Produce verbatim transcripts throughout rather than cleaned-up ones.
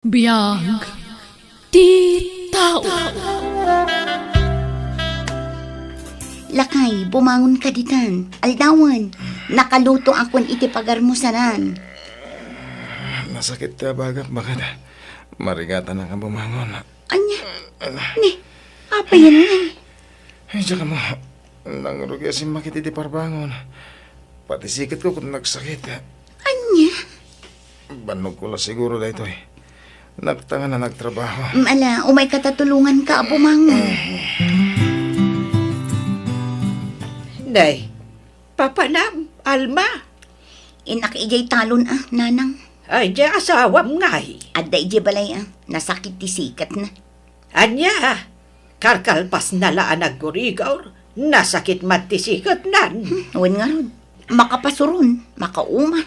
Biag ti tao. Lakay, bumangon ka ditan. Aldawen, nakaluto akon iti pagarmusanan. Nasakit ti abagak, baket. Marigatan nga bumangon. Ania? Ni, apay ngay? Ay, diak ammo. Nangrugi a simmakit iti parbangon. Pati siketko ket nagsakit. Ania? Bannogko la siguro daytoy. Nagtangan a nagtrabaho. Mm, ala, umayka ta tulonganka a bumangon. Nay, papanam, Alma. Innak idiay talon a, nanang. Ay, diay asawam ngay? Adda idiay balay a, nasakit ti siketna. Ania? Karkalpasna la a naggurigur, nasakit met ti siketnan. Hmm, wen ngarud. Makapasuron, makauma.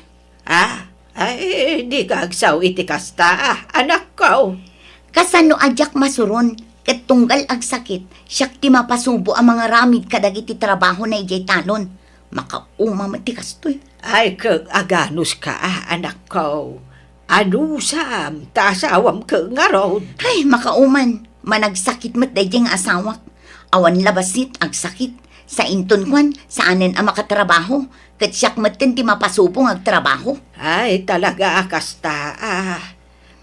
Ah, ay, dika agsao iti kasta, ah, anakko. Kasano a diak masuron, ket tunggal agsakit, siak ti mapasubo a mangaramid kadagiti trabahona idiay talon. Makauma met ti kastoy. Ay, ket aganuska, ah, anakko. Anusam, ta asawam ket ngarud. Ay, makauman. Managsakit met daydiay nga asawak. Awan la bassit, agsakit. Sainton kuan, saanen a makatrabaho. Ket siak metten ti mapasubo nga agtrabaho. Ay, talaga a kasta, ah.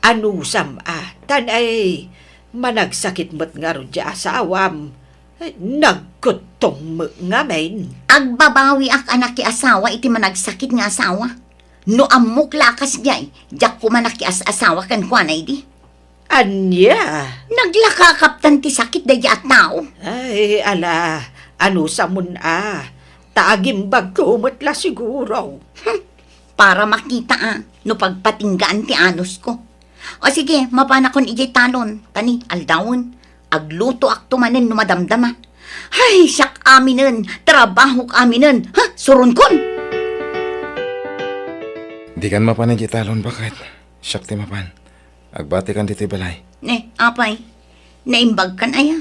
Anusam, ah. Tan ay, managsakit met ngarud diay asawam. Ay, nagkuttong met ngamin. Agbabawiak a nakiasawa iti managsakit nga asawa. No ammok la a kasdiay, diak koma nakias-asawa kenkuana idi. Ania? Naglaka a kaptan ti sakit daydiay a tao. Ay, ala, anusamon a. Ta agimbagko met la siguro. Hmm, para makita a, no pagpatinggaan ti anusko. O sige, mapanakon idiay talon. Tani, aldawen, aglutoakto manen no madamdama. Ay, siak aminen, trabahok aminen. Ha, suronkon! Dikan mapan idiay talon, baket. Siak ti mapan. Agbatikan ditoy balay. Ne, apay. Naimbagkan aya?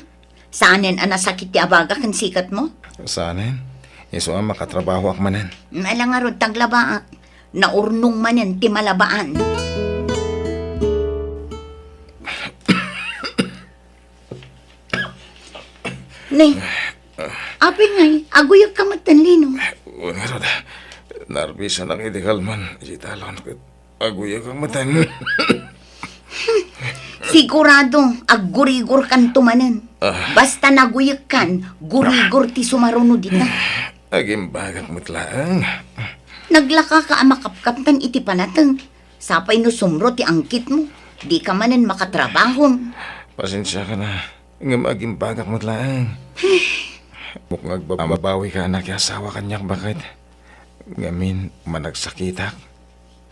Saanen a nasakit ti abaga ken siketmo? Saanen. Isu a makatrabahoak manen. Ala ngarud, taglabaak. Naurnong manen ti malabaan. Ne, apay ngay, aguyagka met ten lino. Wen ngarud, narbisanak iti kalman iti talon ket aguyagak met ten. Sigurado, aggurigurkanto manen. Ah. Basta naguyagkan, gurigor ti sumaruno dita. Agimbagak met laeng. Naglakaka a makapkaptan iti panateng. Sapay no sumro ti angkitmo, dika manen makatrabahon. Pasensiakan a, ngem agimbagak met laeng. Ammok nga agbabawika a nakiasawa kaniak, baket. Ngamin, managsakitak.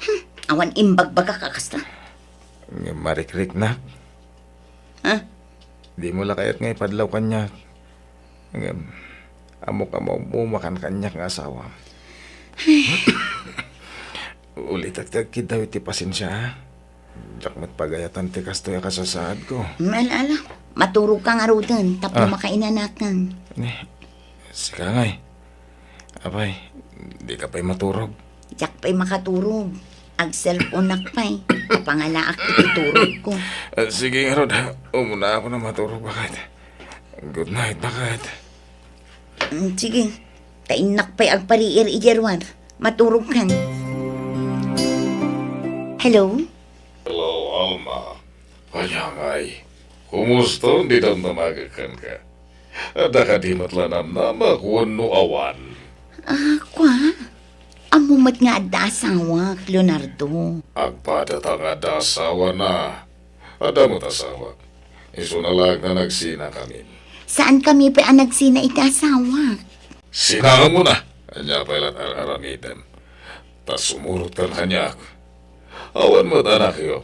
Hmm, awan imbagbagak a kasta. Ngem marikriknak. Ha? Dimo la kayat nga ipadlaw kaniak. Ngem, ammok a maumakan kaniak nga asawa. Ulitek ti agkiddaw iti pasensia, a. Diak met pagayatan ti kastoy a kasasaadko. Ala, ala. Maturogka ngaruden tapno Ah. makainanakan. Ni, sika ngay. Apay, dika pay maturog? Diak pay makaturog. Agselponak pay. Apangalaak iti turogko. Ah, sige ngarud, umunaakon a maturog, baket. Good night, baket. Mm, sige. Ta innak pay agpariir idiay ruar. Maturogkan. Hello? Hello, Alma. Ania ngay? Kumusta ti damdamagek kenka? Adda kadi met la namnamak wenno awan? Ah, kua? Ammo met nga adda asawak, Leonardo. Agpadata nga adda asawana. Adda met asawak. Isuna laeng a nagsinakamin. Saankami pay a nagsina iti asawak. Sinaanmona. Ania pay la ti ar-aramidem? Ta sumurotkan kaniak. Awan met anakyo.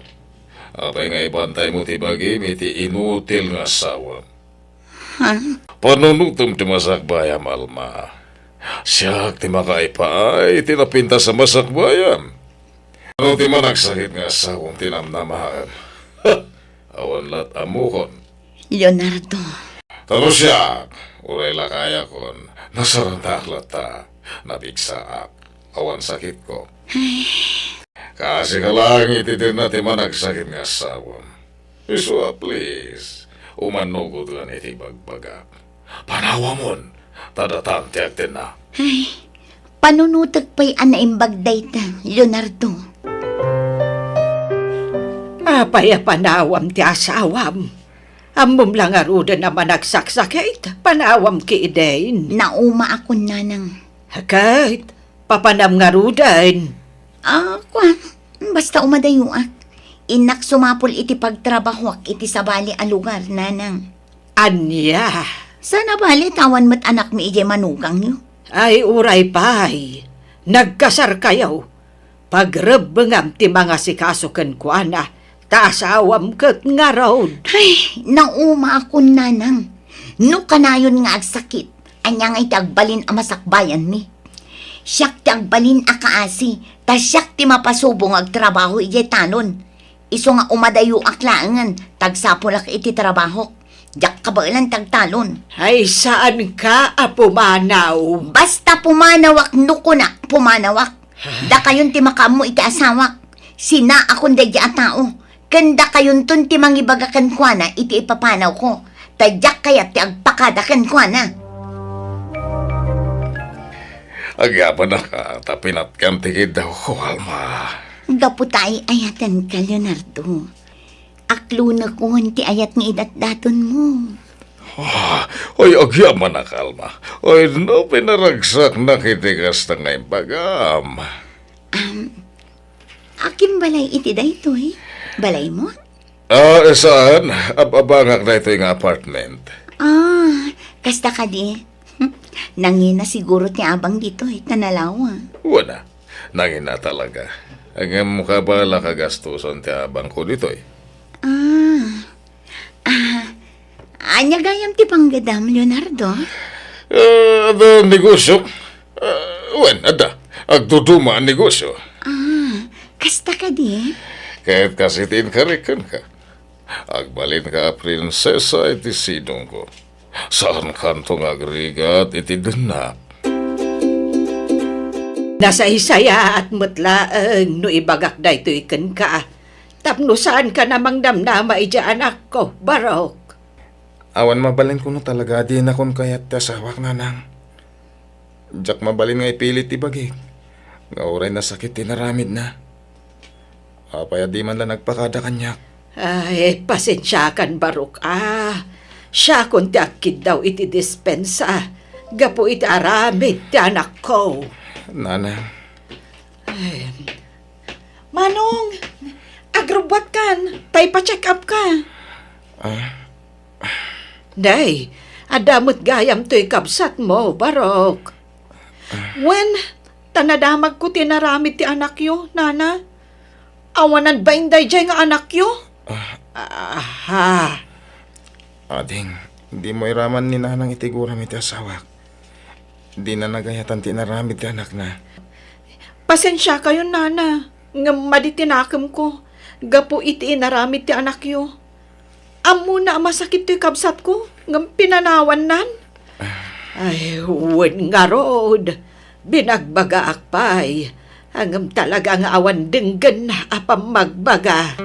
Apay nga ibantaymo ti bagim iti inutil nga asawam? Ha? Panunotem ti masakbayam, Alma. Siak ti makaipaay ti napintas a masakbayam. No ti managsakit nga asawam ti namnamaem? Awan lat ammokon. Leonardo. Ta no siak, uray lakayakon, nasaratak latta, napigsaak, awan sakitko. Ay. Kaasi ka laeng iti dinna ti managsakit nga asawam. Isu a, please, umanugotkan iti ibagbagak. Panawamon, ta datan ti agtenna. Ay, panunotek pay a naimbag dayta, Leonardo. Apay a panawam ti asawam? Ammom la ngaruden a managsaksakit, panawam ketdin. Naumaakon, nanang. Ket, papanam ngaruden? Ah, kuan, basta umadayoak. Innak sumapul iti pagtrabahoak iti sabali a lugar, nanang. Ania? Saan a bali ta awan met anakmi idiay manugangyo. Ay, uray pay. Nagkasarkayo. Pagrebbengam ti mangasikaso kenkuana, ta asawam ket ngarud. Ay, naumaakon, nanang. No kanayon nga agsakit, ania ngay ti agbalin a masakbayanmi? Siak ti agbalin a kaasi, ta siak ti mapasubo nga agtrabaho idiay talon. Isu nga umadayoak laengen, ta agsapulak iti trabahok. Diak kabaelan ti agtalon. Ay, saanka a pumanaw? Basta pumanawak no kunak, pumanawak. Dakayon ti makaammo iti asawak. Sinaakon daydi a tao. Ken dakayonton ti mangibaga kenkuana iti ipapanawko. Ta diak kayat ti agpakada kenkuana. Agyamanak a ta pinatgam ti kiddawko, Alma. Gapu ta ay-ayatenka, Leonardo. Aklonekon ti ayat nga idatdatonmo. Ah, ay, agyamanak, Alma. Ay, no, pinaragsaknak iti kasta nga imbagam. Um, akin balay iti daytoy? Balaymo? Ah, saan? Ab-abangak daytoy nga apartment. Ah, kasta kadi. Nangina siguro ti abang ditoy, ta nalawa. Wen a, nangina talaga. Ngem kabalak a gastosen ti abangko ditoy. Ah. Ah, ania gayam ti panggadam, Leonardo? Eh, adda negosio. Eh, wen, adda. Agduduma a negosio. Ah, kasta kadi? Ket kas iti inkarik kenka. Agbalinka a prinsesa iti sidongko. Saankanto nga agrigat iti dennak. Nasaisayaat met laeng no ibagak daytoy kenka, tapno saanka a mangdamdama idiay anakko, Barok. Awan mabalinko no talaga a dinakon kayat ti asawak, nanang. Diak mabalin nga ipilit ti bagik nga uray nasakit ti inaramidna. Apay a di man la nagpakada kaniak? Ay, pasensiakan, Barok, a. Siakon ti agkiddaw iti dispensa gapu iti aramid ti anakko. Nanang. Ay. Manong, agrubbuatkan, ta ipa-check up ka. Ah? Day, adda met gayam toy kabsatmo, Barok. Wen, ta nadamagko ti inaramid ti anakyo, nana. Awanan bain daydiay nga anakyo? Ah. Aha. Ading, dimo iraman ni nanang iti guram iti asawak. Dina nagayatan ti inaramid ti anakna. Pasensiakayon, nana, ngem madi ti nakemko gapu iti inaramid ti anakyo. Ammona a masakit toy kabsatko, ngem pinanawannan. Ay, wen ngarud, binagbagaak pay, ngem talaga nga awan denggenna a pammagbaga.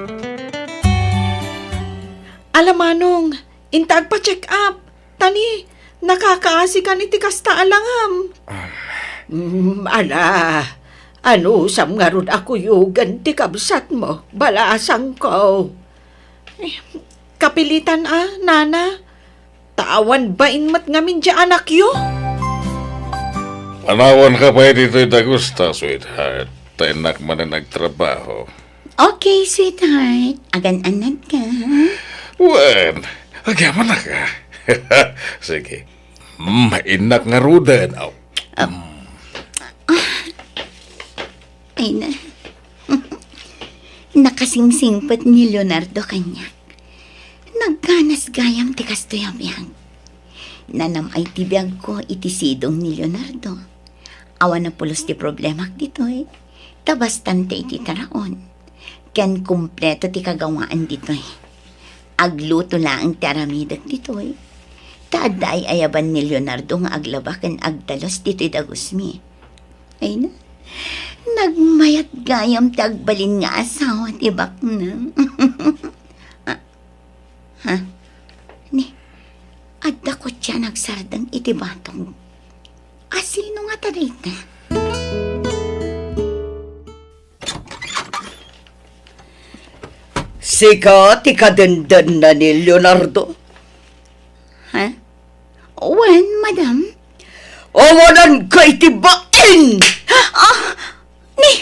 Ala manong, inta agpa-check up. Ta ni, nakakaasikan iti kasta a langam. Um. Mm, ala, anusam ngarud a kuyogen ti kabsatmo, balasangko. Eh, kapilitan a, nana, ta awan bain met ngamin diay anakyo. Manawanka pay ditoy dagusta, sweetheart, ta innak manen agtrabaho. Okay, sweetheart. Agan-anad ka. Wen, agyamanak a. Sige. Mm, innak ngaruden. Aw. Ah. Ah. Ay na. Nakasingsingpet ni Leonardo kaniak. Nagkanas gayam ti kastoy a biag. Nanam-ay ti biagko iti sidong ni Leonardo. Awan a pulos ti problemak ditoy. Ta bastante iti taraon. Ken kompleto ti kagawaan ditoy. Agluto laeng ti aramidek ditoy. Ta adda ay-ayaban ni Leonardo nga aglaba ken agdalus ditoy dagusmi. Ay na. Nagmayat gayam ti agbalin nga asawa ti baknang. Ah, ha? Ni, adda kotse a nagsardeng iti batog. Asino ngata dayta? Sika ti kadendenna ni Leonardo? Ha? Wen, madam. Awananka iti bain! Ah! Ni,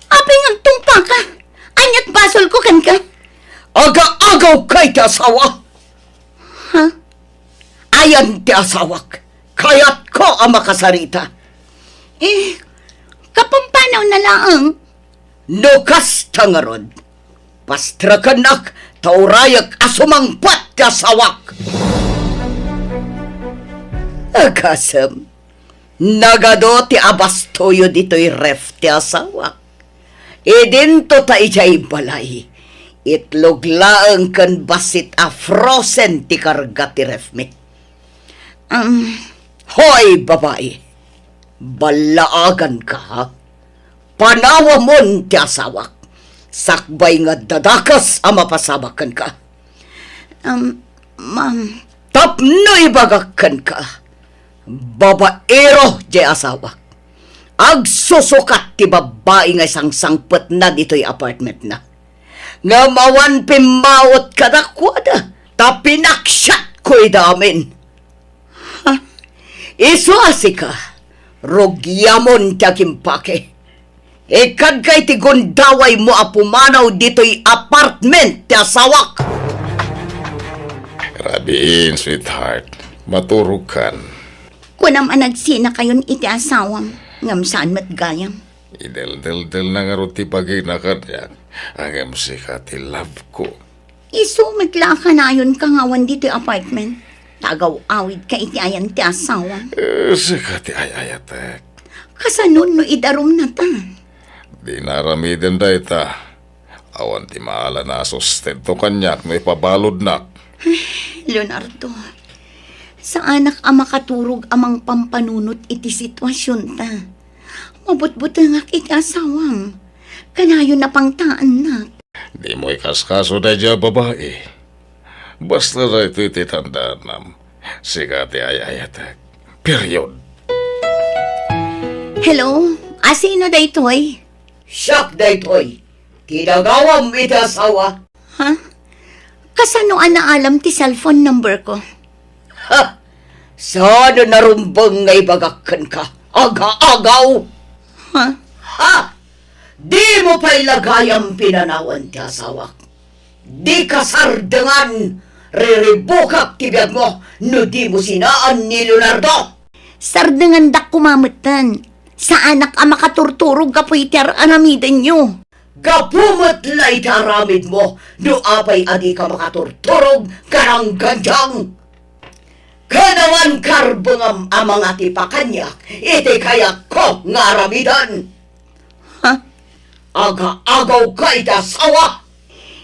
apay nga agtungpaka? Ania't basolko kenka? Aga-agawka iti asawa! Ha? Ayan ti asawak. Kayatko a makasarita. Eh, kapampanaw na laeng. No kasta ngarud, pastrakennak ta urayek a sumangpet ti asawak. Agasem, nagadu ti abastoyo ditoy ref ti asawak. Idinto ta idiay balay, itlog laeng ken bassit a frozen ti karga ti refmi. Um, Hoy, babai! Ballaaganka, ha? Panawamon ti asawak. Sakbay nga adda dakes a mapasamak kenka. Um, ma'am. Tapno ibagak kenka, babaero diay asawak. Agsusukat ti babbai nga isangsangpetna ditoy apartmentna. Ngem awan pimmawet kadakuada, ta pinaksiatko ida amin. Ha? Isu a sika, rugiamon ti agimpake. Ikkadka iti gundawaymo a pumanaw ditoy apartment ti asawak. Rabiin, sweetheart. Maturogkan. Kunam a nagsinakayon iti asawam, ngem saan met gayam. Ideldeldelna ngarud ti bagina kaniak, ngem sika ti love ko. Isu met la a kanayonka nga awan ditoy apartment, ta agaw-awidka iti ayan ti asawam. Eh, sika ti ay-ayatek. Kasano no idarumnata? Dina aramiden dayta. Awan ti maala a sustento kaniak no ipabaludnak. Leonardo, saanak a makaturog a mangpampanunot iti situasionta. Mabutbutengak iti asawam. Kanayon a pangtaennak. Dimo ikaskaso daydiay a babai. Basta daytoy ti tandaanam. Sika ti ay-ayatek. Period. Hello? Asino daytoy? Siak daytoy. Ti nagawam iti asawa. Ha? Kasano a naalam ti cellphone number ko? Ha? Saan a narumbeng nga ibagak kenka? Aga-agaw! Ha? Ha? Dimo pay la gayam pinanawan ti asawak. Dika sardengan, riribukak ti biagmo no dimo sinaan ni Leonardo. Sardengandak koma metten. Saanak a makaturturog gapu iti ar-aramidenyo. Gapu met la iti aramidmo no apay a dika makaturturog, karanggandiang. Ken awan karbengam a mangatipa kaniak iti kayatko nga aramiden. Ha? Aga-agawka iti asawa!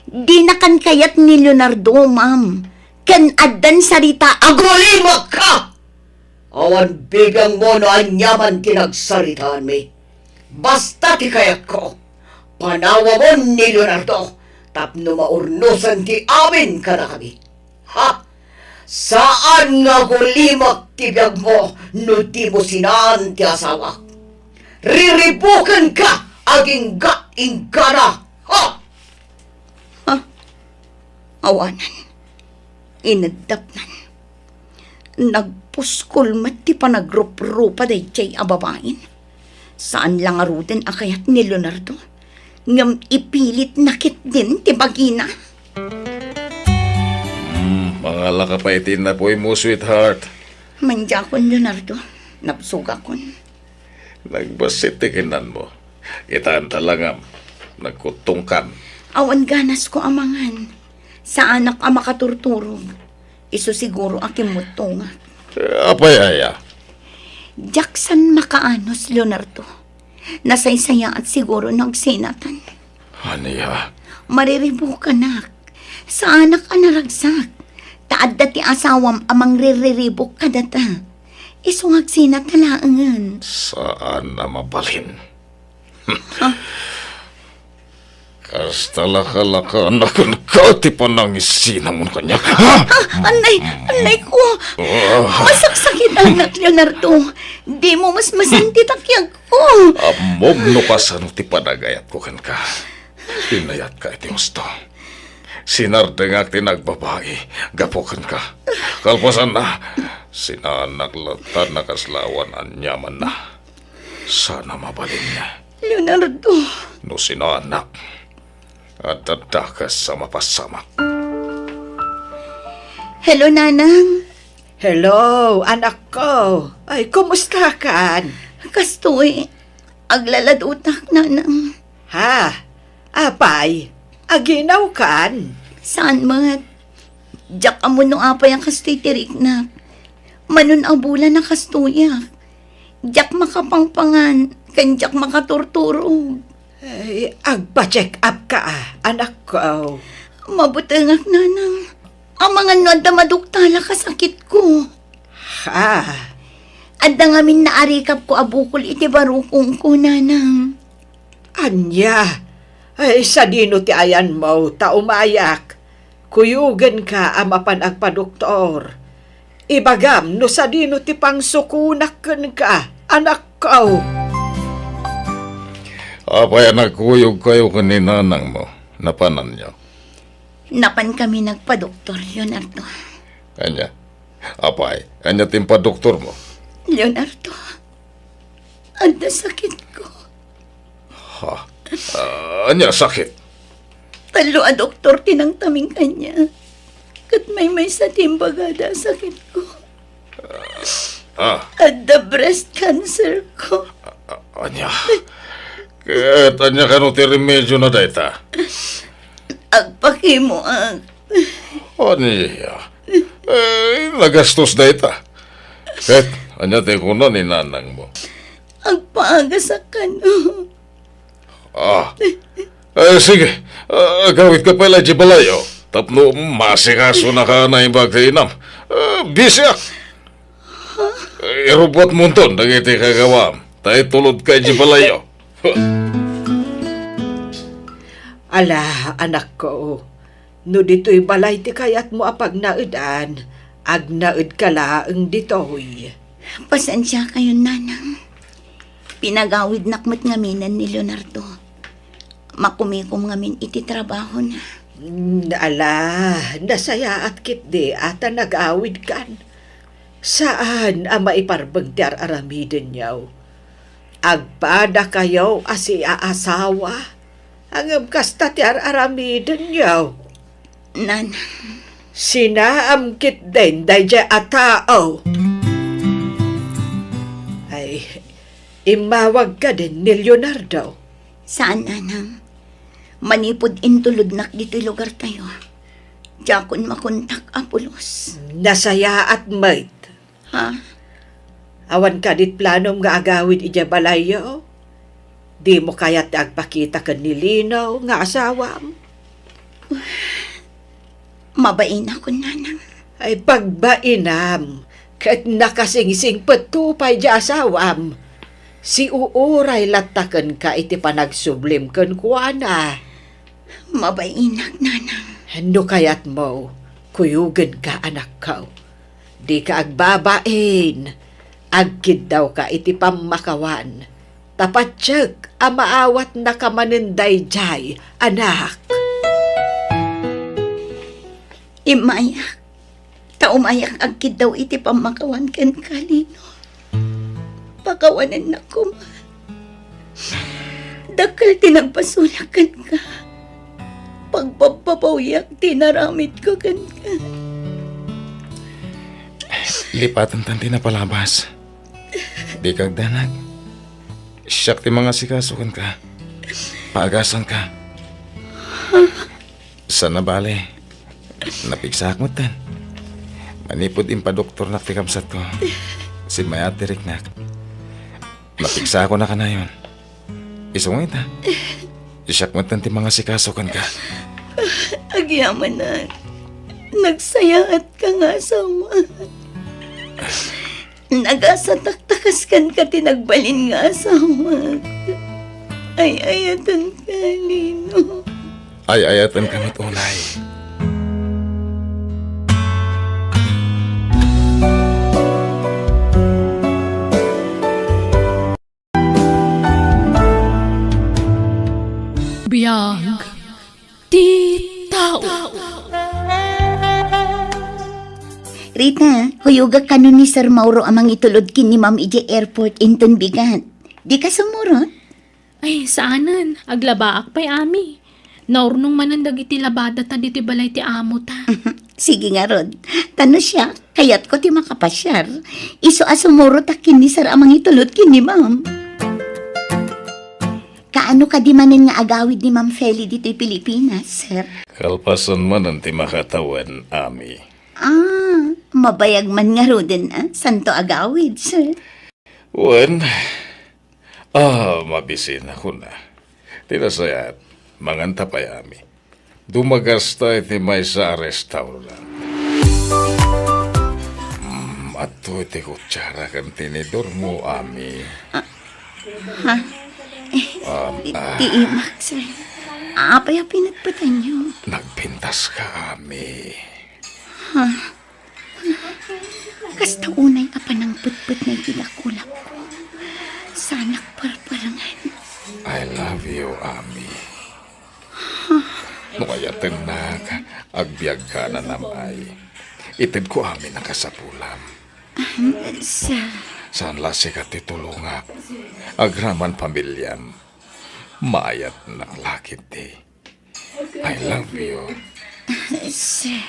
Dinakan kayat ni Leonardo, ma'am. Ken addan sarita. Agulimakka! Awan bibiangmo no aniaman ti nagsaritaanmi. Basta ti kayatko, panawamon ni Leonardo tapno maurnosen ti amin kadakami. Ha? Saan nga agulimak ti biagmo no dimo sinaan ti asawak. Riribukenka agingga-inggana. Ha? Ha? Awanan. Ineddapnan. Nagpuskol met ti panagruprupa daydiay a babain. Saan la ngaruden a kayat ni Leonardo, ngem ipilitna ketdin ti bagina. Hmm, mangalaka pay iti napuymo, sweetheart. Mandiakon, Leonardo. Nabsogakon. Nagbassit ti kinanmo. Itan ta langam. Nagkuttongkan. Awan ganasko a mangan. Saanak a makaturturog. Isu siguro a kimmuttongak. Eh, apay aya? Diak saan makaanus, Leonardo. Nasaysayaat siguro no agsinatan. Ania? Mariribukanak. Saanak a naragsak. Ta adda ti asawam a mangriribuk kadata. Isu nga agsinata laengen. Saan a mabalin. Kasta lakalakana kenka ti panangisinamon kaniak. Ha? Ah, anay, anay ko. Ah. Masaksakit, anak Leonardo. Dimo masmasan ti takiag ko. Ammom no kasano ti panagayatko kenka. Pinayatka iti husto. Sinardengak ti nagbabai gapu kenka. Kalpasanna, sinaannak latta a nakaslawan aniamanna. Sana mabalin. Leonardo. No sinaannak, adda dakes a mapasamak. Hello, Nanang. Hello, anakko. Ay, kumustakan? Kastoy, aglaladutak, Nanang. Ha? Apay, aginawkan? Saan met. Diak ammo no apay a kastoy ti riknak. Mano a bulan a kastoyak. Diak makapangpangan, ken diak makaturturog. Ay, agpa-check up ka, ah, anakko. Mabutengak, Nanang. Amangan no adda maduktalak a sakitko. Ha? Adda ngamin naarikapko a bukol iti barukongko, Nanang. Ania? Ay, sadino ti ayanmo ta umayak? Kuyogenka a mapan agpadoktor. Ibagam no sadino ti pangsukonak kenka, anakko. Apay a nagkuyogkayo ken ni nanangmo? Napananyo? Napankami nagpadoktor, Leonardo. Ania? Apay, ania ti impadoktormo? Leonardo, adda sakitko. Ha? Ah, ania sakit? Tallo a doktor ti nangtaming kaniak. Ket maymaysa ti imbagada a sakitko. Ah. Adda breast cancer ko. Ah, ania? Ket ania kano ti remediona dayta? Agpakimoak. Ania? Eh, nagastos dayta. Ket ania ti kuna ni nanangmo? Agpaagasak kano. Ah. Eh, sige. Ah, agawidka pay la idiay balayyo. Tapno maasikasonak a naimbag ti inam. Ah, bisiak. Eh, irubbuatmonton dagiti kagawam. Ta itulodka idiay balayyo. Ala, anakko, no ditoy balay ti kayatmo a pagnaedan, agnaedka laeng ditoy. Pasensiakayon, Nanang. Pinagawidnak met ngaminen ni Leonardo. Makumikom ngamin iti trabahona. Mm, ala, nasayaat ketdi a ta nagawidkan. Saan a maiparbeng ti ar-aramidenyo. Agpadakayo a siaasawa, ngem kasta ti ar-aramidenyo. Nanang. Sinaam ketdin daydiay a tao. Ay, immawag kadin ni Leonardo? Saan, Nanang. Manipud intulodnak ditoy lugartayo, diakon makontak a pulos. Nasayaat met. Ha? Awan kadi planom nga agawid idiay balayyo? Dimo kayat ti agpakita ken ni Lino nga asawam? Mabainakon, Nanang. Ay, pagbainam, ket nakasingsingpetto pay diay asawam. Siuuray latta kenka iti panagsublim kenkuana. Mabainak, Nanang. No kayatmo, kuyogenka, anakko. Dika agbabain. Agkiddawka iti pammakawan. Ta patiek a maawatnaka manen daydiay, anak. Immayak. Ta umayak agkiddaw iti pammakawan kenka, Lino. Pakawanennak koma. Dakkel ti nagpasulak kenka. Pagpabpabawyak ti inaramidko kenka. Lipatentan ti napalabas. Dika agdanag. Siak ti mangasikaso kenka. Paagasanka. Saan a bale, napigsaak metten. Manipud impadoktornak ti kabsatko, simmayaat ti riknak. Napigsaakon a kanayon. Isu nga ita, siak metten ti mangasikaso kenka. Agyamanak, nagsayaatka nga asawa. Nagasatak ta kas kenka ti nagbalin nga asawak. Ay-ayatenka, Lino. Ay-ayatenka met unay. Biag ti tao. Rita, kuyogak kano ni Sir Mauro a mangitulod ken ni Ma'am idiay airport inton bigat. Dika sumurot? Ay, saanen. Aglabaak pay, Ami. Naurnong manen dagiti labadata ditoy balay ti amota. Sige ngarud. Ta no siak, kayatko ti makapasiar. Isu a sumurotak ken ni Sir a mangitulod ken ni Ma'am. Kaano kadi manen nga agawid ni Ma'am Feli ditoy Pilipinas, sir? Kalpasan manen ti makatawen, Ami. Ah, mabayag man ngaruden, ah, santo agawid, sir. Wen, ah, mabisina kuna. Ti nasayaat, manganta pay, Ami. Dumagasta iti maysa a restaurant. Mm, adto iti kutsara ken tinidormo, Ami. Ah, ha? Eh, Um, ti, ah. Ti imak, sir. Apay a pinatpatanyo? Nagpintaska, Ami. Ha? Kasta unay a panangpetpetna iti dakulapko. Saanak parparangan. I love you, Ami. No ayatennak, agbiagka a nanam-ay. Itedko amin a kasapulam. Ahem, sir. Saan la sika ti tulongak. Agraman pamiliam. Maayatnak la ketdi. I love you. Sir.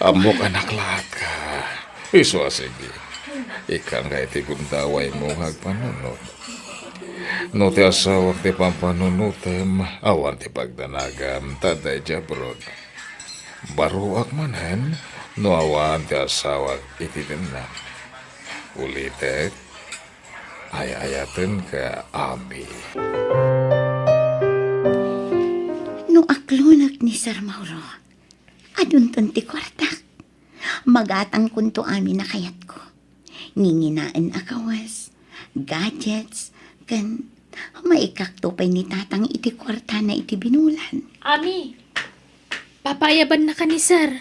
Ammok a naklaatka. Isu a sige. Ikkanka iti gundawaymo nga agpanunot. No ti asawak ti pampanunotem, awan ti pagdanagam, ta adda idiay abroad. Baruak manen, no awan ti asawak iti denna. Ulitek, ay-ayatenka, Ami. No aklonek ni Sir Mauro, adunton ti kuartak. Magatangkonto amin a kayatko. Nginginaen a kawes, gadgets, ken maikakto pay ni Tatang iti kuartana iti binulan. Ami, papaayabannaka ni Sir.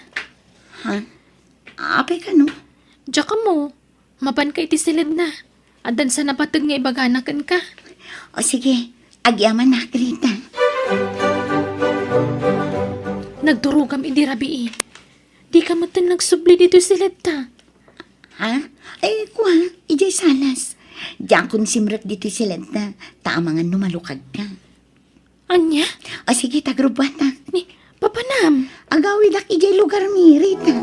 Ha? Apay kano? Diak ammo. Mapanka iti siledna. Addan sa napateg nga ibagana kenka. O sige, agyamanak, Rita. Nagturogam idi rabii. Dika metten nagsubli ditoy siledta. Ha? Ay, kua, idiay salas. Diakon simrek ditoy siledta, ta amangan no malukagka. Ania? O sige, ta agrubbuatak. Ni, papanam? Agawidak idiay lugarmi, Rita.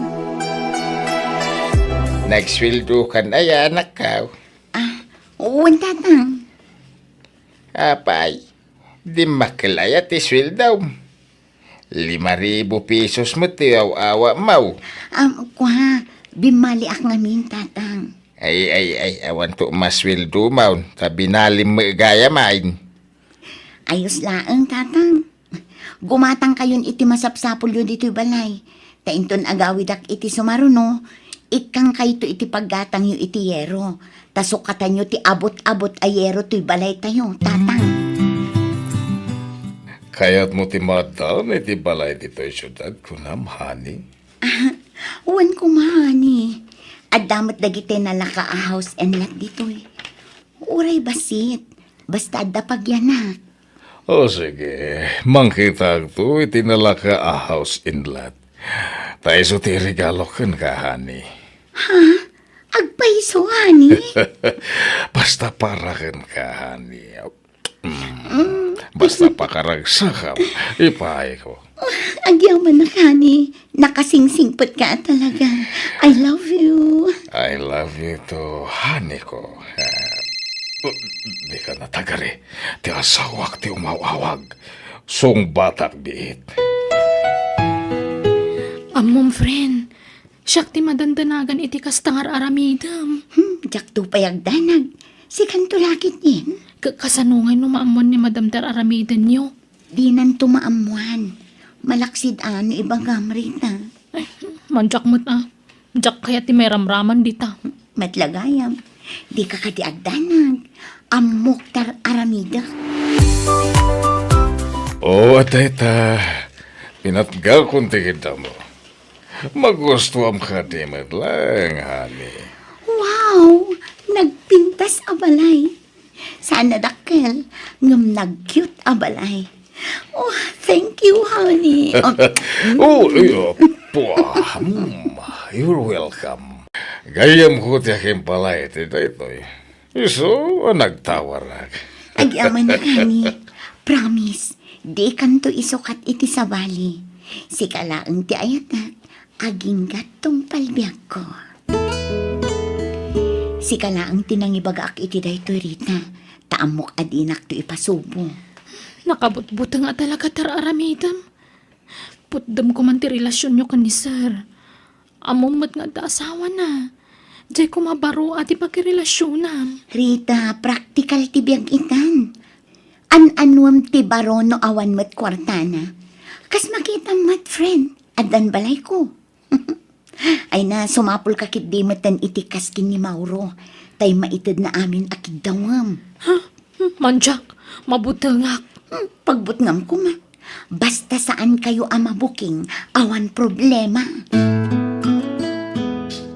Nagsweldokan aya, anakko? Ah, wen, Tatang. Apay, dimmakkel aya ti sweldom? Lima ribu pesos met ti aw-awatmo. Ah, kua, bimmaliak ngamin, Tatang. Ay, ay, ay, awanto masweldomo, ta binalim met gayam. Ayos laeng, Tatang. Gumatangkayon iti masapsapulyo ditoy balay. Ta inton agawidak iti sumaruno, ikkankayto iti paggatangyo iti yero. Ta sukatanyo ti abut-abut a yero toy balaytayo, Tatang. Kayatmo ti maaddaan iti balay ditoy siudad, kunam, honey? Ah, wen koma, honey. Adda met dagiti nalaka a house and lot ditoy. Uray bassit, basta adda pagyanak. O sige, mangkitakto iti nalaka a house and lot. Ta isu ti regalo kenka, honey. Ha? Agpayso, honey? Basta para kenka, honey. Mm. Mm. Basta pakaragsakam, ipaayko. Agyamanak, honey. Nakasingsingpetka talaga. I love you. I love you too, honey ko. Ah, dika natagari. Ti asawak ti umaw-awag. Sungbatak biit. Ammom, friend. Siak ti madandanagan iti kasta nga ar-aramidem. Hmm, diakto pay agdanag. Sikanto la ketdin. Ka-, kasano ngay no maammuan ni Madam ti ar-aramidenyo? Dinanto maammuan. Malaksid a no ibagam, Rita. Ay, madiak met a. Diak kayat ti mairamraman dita. Met la gayam. Dika kadi agdanag. Ammok ti ar-aramidek. O, dayta, pinatgakon ti kiddamo. Magustuam kadi met laeng, honey. Wow! Nagpintas a balay. Saan a dakkel, ngem nag-cute a balay. Oh, thank you, honey. Oh, ay, oh, pua, mm, you're welcome. Gayyemko ti akimpalay ti daytoy. Isu a nagtawarak. Agyamanak, honey. Promise, dikanto isukat iti sabali. Sika laeng ti ayatek, aginggat tungpal biagko. Sika laeng ti nangibagaak iti daytoy, Rita, ta ammok a dinakto ipasubo. Nakabutbuteng a talaga ti ar-aramidem. Putdem koman ti relasionyo ken ni Sir. Ammom met nga adda asawana. Diay koma baro a ti pakirelasionam. Rita, praktikal ti biag itan. An-anuem ti baro no awan met kuartana. Kas makitam met, friend, addan balayko. Ay na, sumapulka ketdi metten iti kas ken ni Mauro. Tay maitedna amin a kiddawem. Ha? Hmm, mandiak, mabutengak. Hmm, pagbutngam koma. Basta saan kayo a mabuking, awan problema.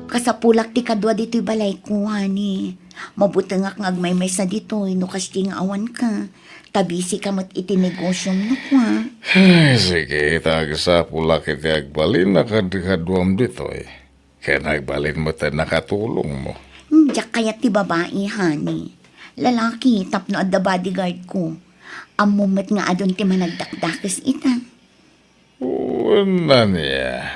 Kasapulak ti kadua ditoy balayko, honey. Mabutengak nga agmaymaysa ditoy no kasdi nga awanka. Ta busy ka met iti negosiom no kua. Ay, sige, ta agsapulak iti agbalin a kadkaduam ditoy. Ken agbalin met a nakatulongmo. Hmm, diak kayat ti babai, honey. Lalaki, tapno adda bodyguard ko. Ammom met nga adun ti managdakdakes ita. Wen ania.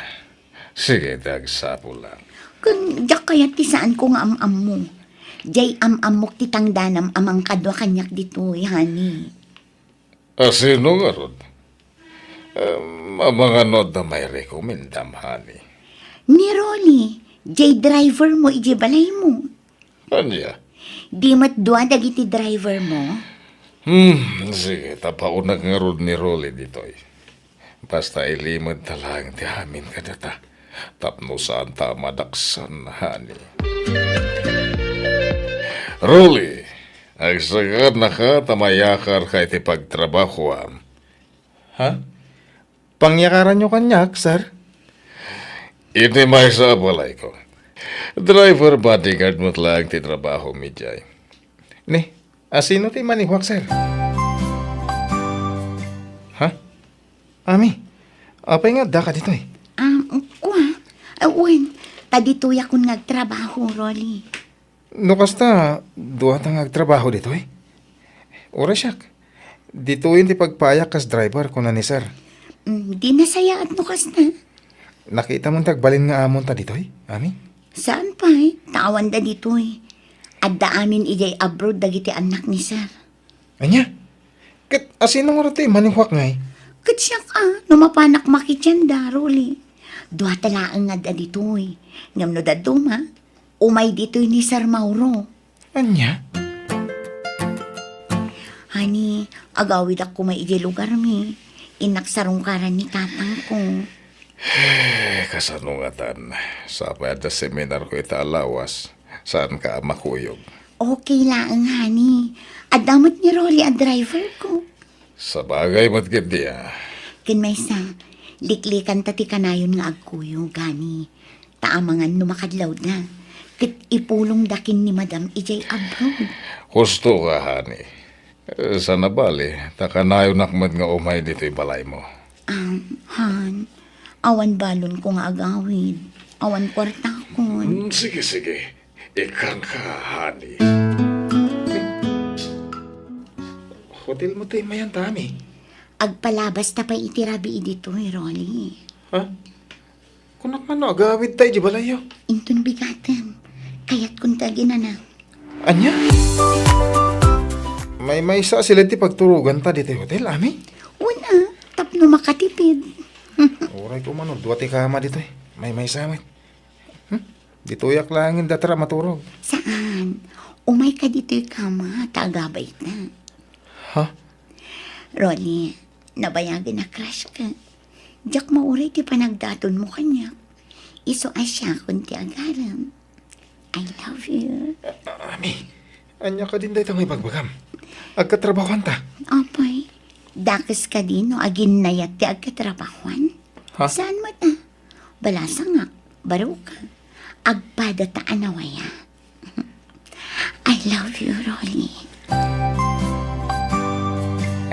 Sige, ti agsapulak. Ken diak kayat ti saanko nga am-ammo. Diay am-ammok ti tangdanam a mangkadua kaniak ditoy, honey. A sino ngarud? Em, amangan no adda mairekomendam, honey. Ni Rolly, diay driver mo idiay balaymo. Ania? Di met dua dagiti driver mo? Hmm, sige, tapaonak ngarud ni Rolly ditoy. Basta ilimedta laeng ti amin kadata. Tapno saanta a madaksan, honey. Rolly, agsagannaka ta mayakarka iti pagtrabahoam. Ha? Pangyakaranyo kaniak, sir? Iti maysa a balayko. Driver bodyguard met laeng ti trabahom idiay. Ni, a sino ti manihuak, sir? Ha? Ami, apay nga addaka ditoy? Um, kua? Ah, wen, ta ditoyakon nga agtrabaho, Rolly. No kasta, duata nga agtrabaho ditoy? Uray siak, ditoyen ti pagpayak kas driver, kuna ni sir. Mm, di nasayaat no kasta. Nakitam ti agbalin nga amonta ditoy, Ami? Saan pay, ta awanda ditoy. Adda amin idiay abroad dagiti annak ni sir. Ania? Ket a sino ngarud ti manihuak ngay? Ket siak a, no mapanak makidianda, Rolly. Duata laeng nga adda ditoy. Ngem no dadduma, umay ditoy ni Sir Mauro. Ania? Honey, agawidak koma idiay lugarmi. Innak sarungkaran ni tatangko. Eh, kasano ngatan? Sapay adda seminarko ita a lawas. Saanka a makuyog? Okay laeng, honey. Adda met ni Rolly a driver ko. Sabagay met ketdi a. Ken maysa, liklikanta ti kanayon nga agkuyog, honey. Ta amangan no makadlawda, ket ipulongda ken ni Madam idiay abroad. Husto ka, honey. Eh, saan a bale, ta kanayonak met nga umay ditoy balaymo. Um, hon, awan balonko nga agawid. Awan kuartakon. Mm, sige, sige. Ikkanka, honey. Hotel mo ti imayan ta, Ami? Agpalabas ta pay iti rabii ditoy, Rolly. Ha? Kunak man no agawid ta iti balayyo. Inton bigatem, kayatkon ti aginana. Ania? Maymaysa a sila ti pagturoganta ditoy hotel, Ami? Wen a, tapno makatipid. Uray ko man no dua ti kama ditoy. Maymaysa met. Hmm? Ditoyak laengen dayta a maturog. Saan? Umayka ditoy kama, ta agabayta. Ha? Rolly, nabayagen a crush ka. Diak mauray ti panagdatonmo kaniak. Isu a siakon ti agarem. I love you. Ami, Ania kadin dayta nga ibagbagam? Agkatrabahuanta. Apay, dakes kadi no aginnayat ti agkatrabahuan? Ha? Saan met a? Balasangak, baro ka. Agpada ta a nawaya. I love you, Rolly.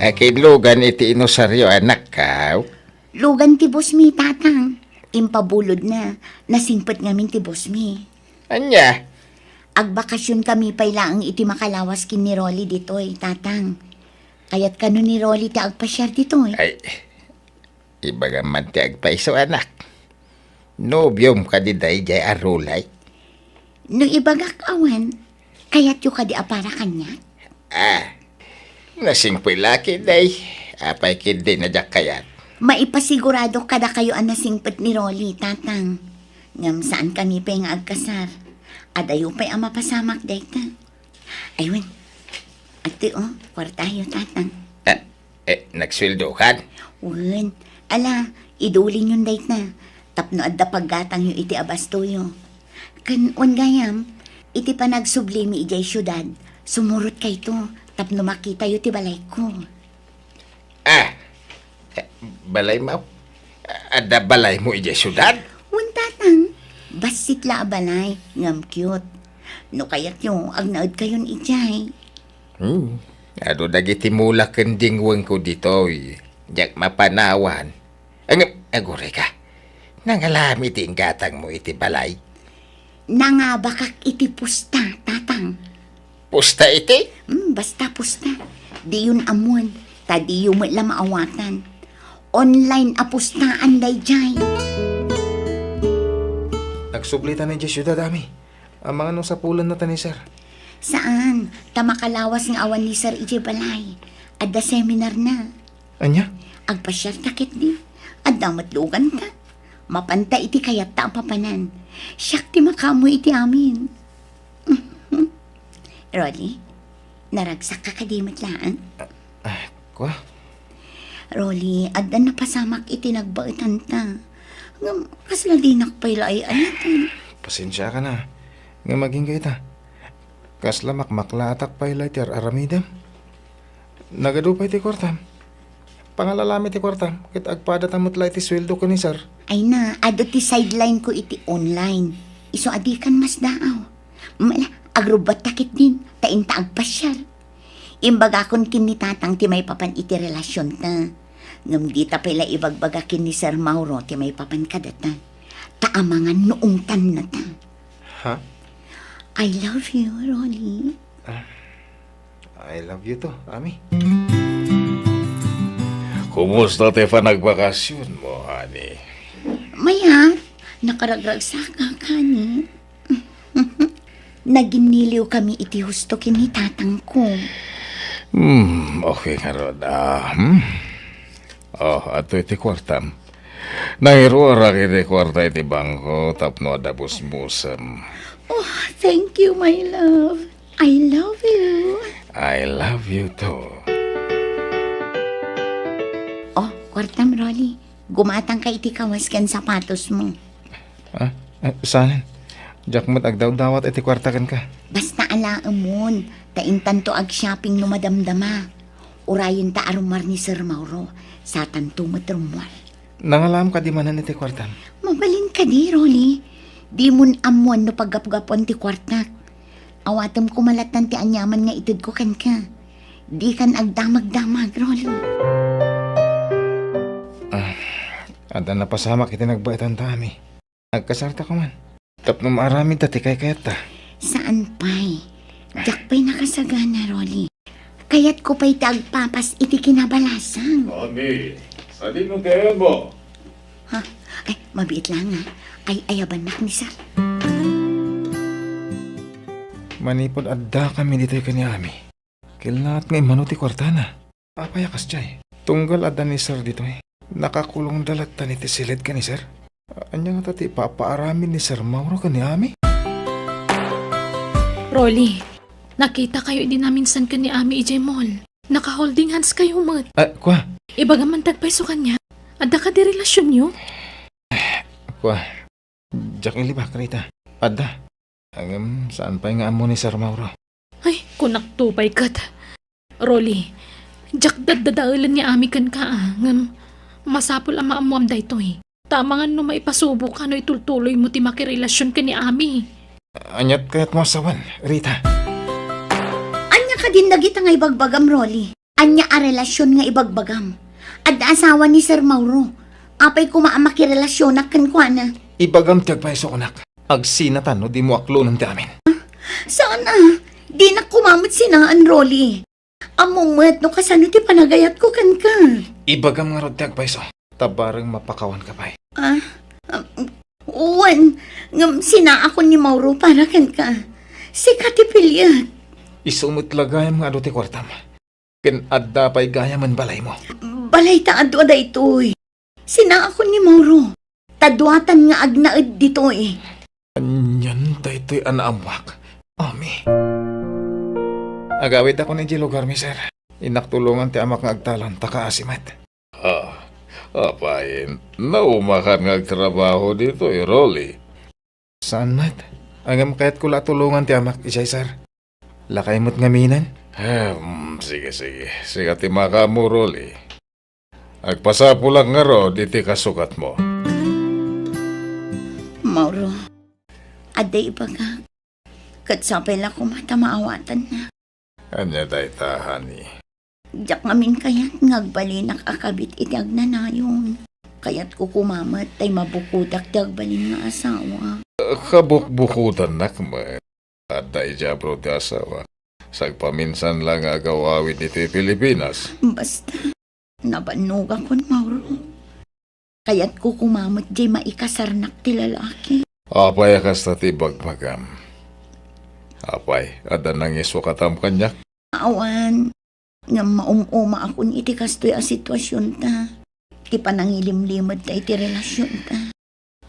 Akin lugan iti inusaryo, anak, kaw? Lugan ti boss mi, Tatang. Impabulod na. Nasingpet ngamin ti boss mi. Ania? Agbakasyon kami pay laeng iti makalawas ken ni Rolly ditoy, Tatang. Kayat kano ni Rolly ti agpasiar ditoy? Ay, ibagam man ti agpayso, anak. Nobiom kadi daydiay a Rolly? No ibagak awan, kayatyo kadi a para kaniak? Ah, nasingpet la ketdi. Apay ketdi a diak kayat? Maipasigurado kadakayo a nasingpet ni Rolly, Tatang. Ngem saan kami pay nga agkasar. Adayo pay a mapasamak dayta. Ay, wen. Adtoy, o, kuartayo, Tatang. Ah, eh, nagsueldokan? Wen. Ala, idulinyon dayta. Tapno adda paggatangyo iti abastoyo. Ken wen gayam, iti panagsublimi idiay siudad, sumurotkayto tapno makitayo ti balayko. Ah, eh, balaymo? Adda balaymo idiay siudad? Wen, Tatang. Bassit la a balay, ngem cute. No kayatyo, agnaedkayon idiay. Hmm. Adu dagiti mula ken dingwengko ditoy. Diak mapan awan. Ngem, aguray ka. Nangalam iti inggatangmo iti balay? Nangabakak iti pusta, Tatang. Pusta iti? Hmm, basta pusta. Diyon ammoen, ta diyo met la maawatan. Online a pustaan daydiay. Agsublita idiay siudad, Ami. Amangan no sapulennata ni Sir. Saan, ta makalawas nga awan ni Sir idiay balay. Adda seminarna. Ania? Agpasiarta ketdi. Adda met luganta. Mapanta iti kayatta a papanan. Siak ti makaammo iti amin. Rolly, naragsakka kadi met laeng? Ah, kua? Rolly, adda napasamak iti nagbaetanta. Ngem, kasla dinak pay la ay-ayaten. Pasensiakan a. Ngem agingga ita. Kasla makmaklaatak pay la iti ar-aramidem. Nagadu pay ti kuartam. Pangalalami ti kuartam, ket agpadata met la iti sueldo ken ni Sir. Ay na, adu ti sideline ko iti online. Isu a dikan masdaaw. Mala, agrubbatta ketdin, ta inta agpasiar. Imbagakon ken ni Tatang ti maipapan iti relasionta. Ngem dita pay la ibagbaga ken ni Sir Mauro ti maipapan kadata. Ta amangan no ungtannata. Ha? I love you, Rolly. Ah, I love you too, Ami. Kumusta ti panagbakasionmo, honey? Mayat, nakaragragsakak, honey. Naginniliw kami iti husto ken ni tatangko. Hmm, okay ngarud. Ah, hmm? Oh, adtoy ti kuartam. Nangiruarak iti kuarta iti bangko tapno adda busbusem. Oh, thank you, my love. I love you. I love you too. Oh, kuartam, Rolly. Gumatangka iti kawas ken sapatosmo. Ah, ah, saan? Diak met agdawdawat iti kuarta kenka. Basta alaemon, ta intanto ag-shopping no madamdama. Urayenta a rummuar ni Sir Mauro, satanto met rummuar. Nangalaam kadi manen iti kuartam? Mabalin kadi, Rolly. Dimon ammoan no paggapgapuan ti kuartak. Awatem koma lattan ti aniaman nga itedko kenka. Dikan agdamagdamag, Rolly. Ah, adda napasamak iti nagbaetanta, Ami. Agkasarta koman. Tapno maaramidta ti kaykayatta. Saan pay. Diak pay nakasagana, Rolly. Kayatko pay ti agpapas iti kinabalasang. Mami, sadino ti ayabmo? Ha? Ay, mabiit laeng a. Ay, ayabannak ni Sir. Manipud addakami ditoy ken ni Ami. Kailangan nga immano ti kuartana. Apay a kasdiay? Tunggal adda ni Sir ditoy. Nakakulongda lattan iti siled ken ni Sir. Ania ngata ti ipapaaramid ni Sir Mauro ken ni Ami? Rolly, nakitakayo idi naminsan ken ni Ami idiay mall. Naka-holding hands kayo met. Ah, kua? Ibagam man ti agpayso kaniak. Adda kadi relasionyo? Kua? Diak ilibak dayta. Adda. Ngem, saan pay nga ammo ni Sir Mauro? Ay, Kunakto pay ket, Rolly, diak daddadaelen ni Ami kenka, a, ngem masapul a maammuam daytoy. Ta amangan no maipasuboka no itultuloymo ti makirelasion ken ni Ami. Ania ti kayatmo a sawen, Rita? Ania kadin dagita nga ibagbagam, Rolly? Ania a relasion nga ibagbagam? Adda asawa ni Sir Mauro. Apay koma a makirelasionak kenkuana? Ibagam ti agpayso, kunak. Agsinatan no dimo aklonen ti amin. Saan a? Dinak koma met sinaan, Rolly. Ammom met no kasano ti panagayatko kenka. Ibagam ngarud ti agpayso. Ta bareng mapakawanka pay. Ah, ah, wen, ngem sinaakon ni Mauro para kenka. Sika ti piliek. Isu met la gayam nga adu ti kuartam. Ken adda pay gayamen balaymo. Balayta a dua daytoy. Sinaakon ni Mauro. Ta duatan nga agnaed ditoy. Anian daytoy a naammuak, Ami? Agawidakon idiay lugarmi, sir. Innak tulongan ti amak nga agtalon, ta kaasi met. Ah, apay, naumakan nga agtrabaho ditoy, Rolly? Saan met. Ngem kayatko la a tulongan ti amak idiay, sir. Lakay met ngamin? Hmm, sige, sige. Sika ti makaammo, Rolly. Agpasapulak ngarud iti kasukatmo. Mauro, adda ibagak. Ket sapay la koma ta maawatannak. Ania dayta, honey? Diak ngamin kayat nga agbalinak a kabit iti agnanayon. Kayatko koma met tay mabukodak ti agbalin nga asawa. Kabukbukodannak met. Adda idiay abroad ti asawa. Sagpaminsan la nga agawawid iti Pilipinas. Basta, nabannogakon, Mauro. Kayatko koma met diay maikasarnak ti lalaki. Apay a kasta ti ibagbagam? Apay, adda nangisukatmo kaniak? Awan, ngem maum-umaakon iti kastoy a situasionta. Ti panangilimlimed ta iti relasionta.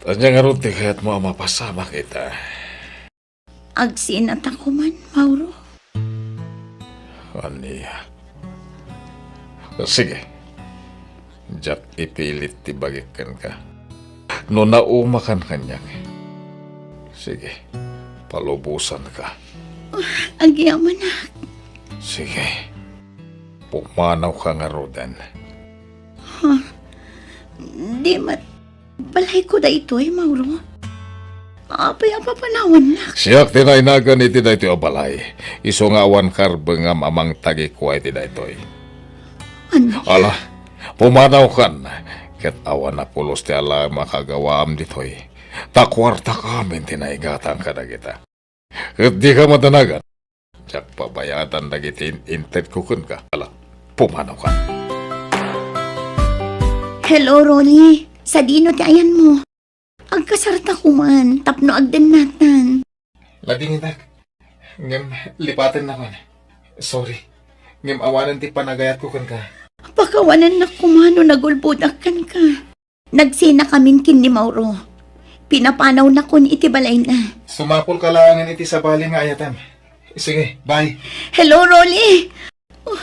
Ania ngarud ti kayatmo a mapasamak ita? Agsinata koman, Mauro. Ania? Sige. Diak ipilit ti bagik kenka. No naumakan kaniak, sige, palubosanka. Agyamanak. Sige. Pumanawka ngaruden. Ha? Di met balayko daytoy, Mauro? Apay a papanawannak? Siak ti nainagan iti daytoy a balay. Isu nga awan karbengam a mangtagikua iti daytoy. Ania? Ala, pumanawkan. Ket awan a pulos ti alaem a kagawaam ditoy. Ta kuartak amin ti naigatang kadagita. Ket dika madanagan. Diak pabayadan dagiti in-, intedko kenka. Ala, pumanawkan. Hello, Rolly. Sadino ti ayanmo? Agkasarta koman tapno agdennatan. Ladingitak. Ngem lipatennakon. Sorry. Ngem awanen ti panagayatko kenka. Pakawanennak koma no nagulbodak kenka. Nagsinakamin ken ni Mauro. Pinapanawnakon iti balayna. Sumapulka laengen iti sabali nga ayatem. Sige, bye. Hello, Rolly. Oh,